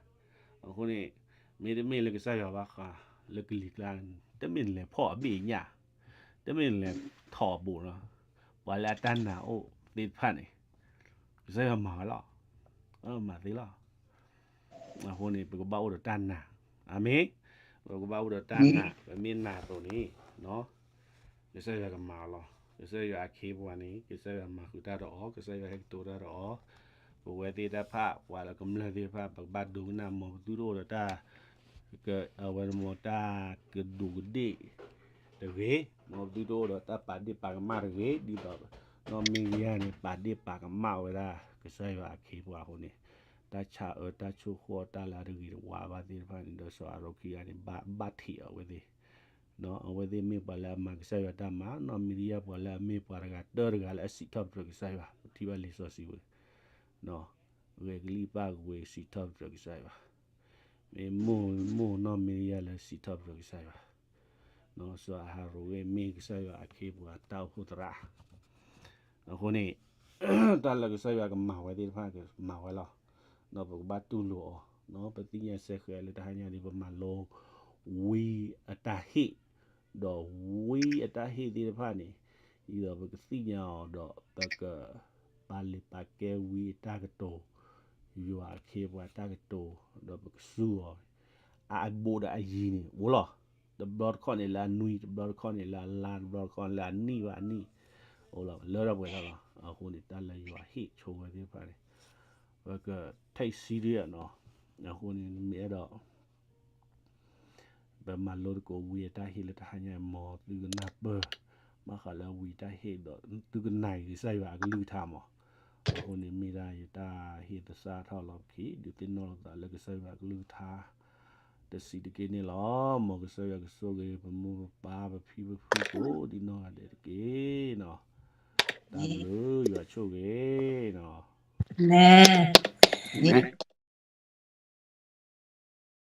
အဃိန့ၣ် မ့တမ့ၢ်လၢကစၢ်ယွၤဘၣ်ဃး လၢကလံၤကျါ တမ့ၢ်နလဲၤဖီၣ်အဘ့ၣ်ညၣ် တမ့ၢ်နလဲၤထီၣ်အဘိးနီၤ ပှၤလၢအတၢ်နာ်အိၣ်သ့ၣ်တဖၣ်န့ၣ် ကစၢ်ယွၤမၤဝဲလီၤ မၤသ့လီၤ အဃိန့ၣ် ပကဘၣ်အိၣ်ဒီးတၢ်နာ် အၤမ့ၣ် ပကဘၣ်အိၣ်ဒီးတၢ်နာ် ပမ့ၢ်နာ်အသိးန့ၣ် ကစၢ်ယွၤကမၤအီၤလီၤ ကစၢ်ယွၤအခ့အပှၤန့ၣ် ကစၢ်ယွၤမၤဃုာ်တၢ်ဒီးအီၤ ကစၢ်ယွၤဟဲကတိၤတၢ်ဒီးအီၤ ပဝဲသ့ၣ်တဖၣ် ပှၤလၢကမျၢၢ်သ့ၣ်တဖၣ် ပကဘၣ်ဒိကနၣ် မ်ပသုတအိၣ်ဒီးတၢ် အဝဲန့ၣ်မ်တၢ်ကဒူးကဒ့ၣ်တဂ့ၤ မ်ပသုတအိၣ်ဒီးတၢ်ပာ်ဒ့ၣ်ပာ်ကမၣ်တဂ့ၤ ဒ်သိး နီၢ်မံၤရယၤန့ၣ် ပာ်ဒ့ၣ်ပာ်ကမၣ်ဝဲဒၣ် ကစၢ်ယွၤအခ့အပှၤအဃိန့ၣ် တၢ်ဆါအၢတၢ်ဆိၣ်ဃီၣ်တၢ်လၢအတဂ့ၤတဝါဘၣ်သ့ၣ်တဖၣ်န့ၣ် ဒီးစီၤအၤရိၣ်ခံဂၤန့ၣ် ဘၣ်ထံးအီၤဝဲသ့ၣ် အဝဲသ့ၣ်မ့ၢ်ပှၤလၢအမၤကစၢ်ယွၤတၢ်မၤ နီၢ်မံၤရယၤပှၤလၢအမ့ၢ်ပှၤတဂၤတၢတဂၤလၢ အစံးထီၣ်ပတြၢၤကစၢ်ယွၤ ပထံၣ်ဘၣ်လံာ်စီဆှံဝဲ ဂဲၤကလံၣ်ပၢ်ကဝ့ၤစံးထီၣ်ပတြၢၤကစၢ်ယွၤ မ့ၢ်မိၢ်မိၢ်နီၢ်မံၤရယၤလၢစံးထီၣ်ပတြၢၤကစၢ်ယွၤ စီၤအၤရိၣ်ဝဲမ့ၢ်ကစၢ်ယွၤအခ့အပှၤတၢ်အိၣ်ဖှိၣ်သရၣ် အဃိန့ၣ် တၢ်လၢကစၢ်ယွၤကမၤဝဲသ့ၣ်တဖၣ် ကမၤဝဲလီၤ. ဒီးပကဘၣ်တူၢ်လိာ်အီၤ ပသ့ၣ်ညါစဲဃဲးလၢတဟါညါန့ၣ် ပမၤလိဝံအတၢ်ဟ့ၣ် ဒီးဝံအတၢ်ဟ့ၣ်သ့ၣ်တဖၣ်န့ၣ် ဒ်သိးပကသ့ၣ်ညါအီၤဒီး ပကပာ်လုၢ်ပာ်ကဲဝံအတၢ်ကတိၤ ယွၤအခ့အပှၤတၢ်ကတိၤ ဒီးပကစူၢ်အီၤ အဘူးဒီးအယံၤန့ၣ် အိၣ်လီၤ. တဘျီတခီၣ်န့ၣ်လၢအနွံ တဘျီတခီၣ်န့ၣ်လၢအလါ တဘျီတခီၣ်လၢအနံၣ်ဘၣ်အနံၣ် အိၣ်လီၤ လၢထီၣ်ပှဲၤထီၣ်လီၤ. အဃိန့ၣ် တၢ်လၢယွၤဟ့ၣ်ဆိဝဲသ့ၣ်တဖၣ်န့ၣ် ပက take serious နီၤ. အဃိန့ၣ် မ့ၢ်အဲၣ်ဒိး ပမၤလိသကိးဝံအတၢ်ဟ့ၣ်လၢတဟါညါ မ်သုကနၢ်ပၢၢ် ဘၣ်ဃးလၢဝံတၢ်ဟ့ၣ်ဒီး သုကနၣ်က့ၤကစၢ်ယွၤအကလုၢ်ကထါမး. အဃိန့ၣ်မ့ၢ်ဒၣ်ယတၢ်ဟ့ၣ်သဆၣ်ထီၣ်လီၤပခံ ဒုးသ့ၣ်နီၣ်လိာ်သးလၢကစၢ်ယွၤအကလုၢ်ကထါ တဆံးတက့ၢ်န့ၣ်လီၤ. မ်ကစၢ်ယွၤကဆိၣ်ဂ့ၤ ပမိၢ်ပပၢ် ပဖံပဖုကိးဒ်နီၢ်ဂၤဒဲးတက့ၢ်နီၤ. တၢ်ဘျုး ယွၤဆိၣ်ဂ့ၤနီၤ. မ့ၢ်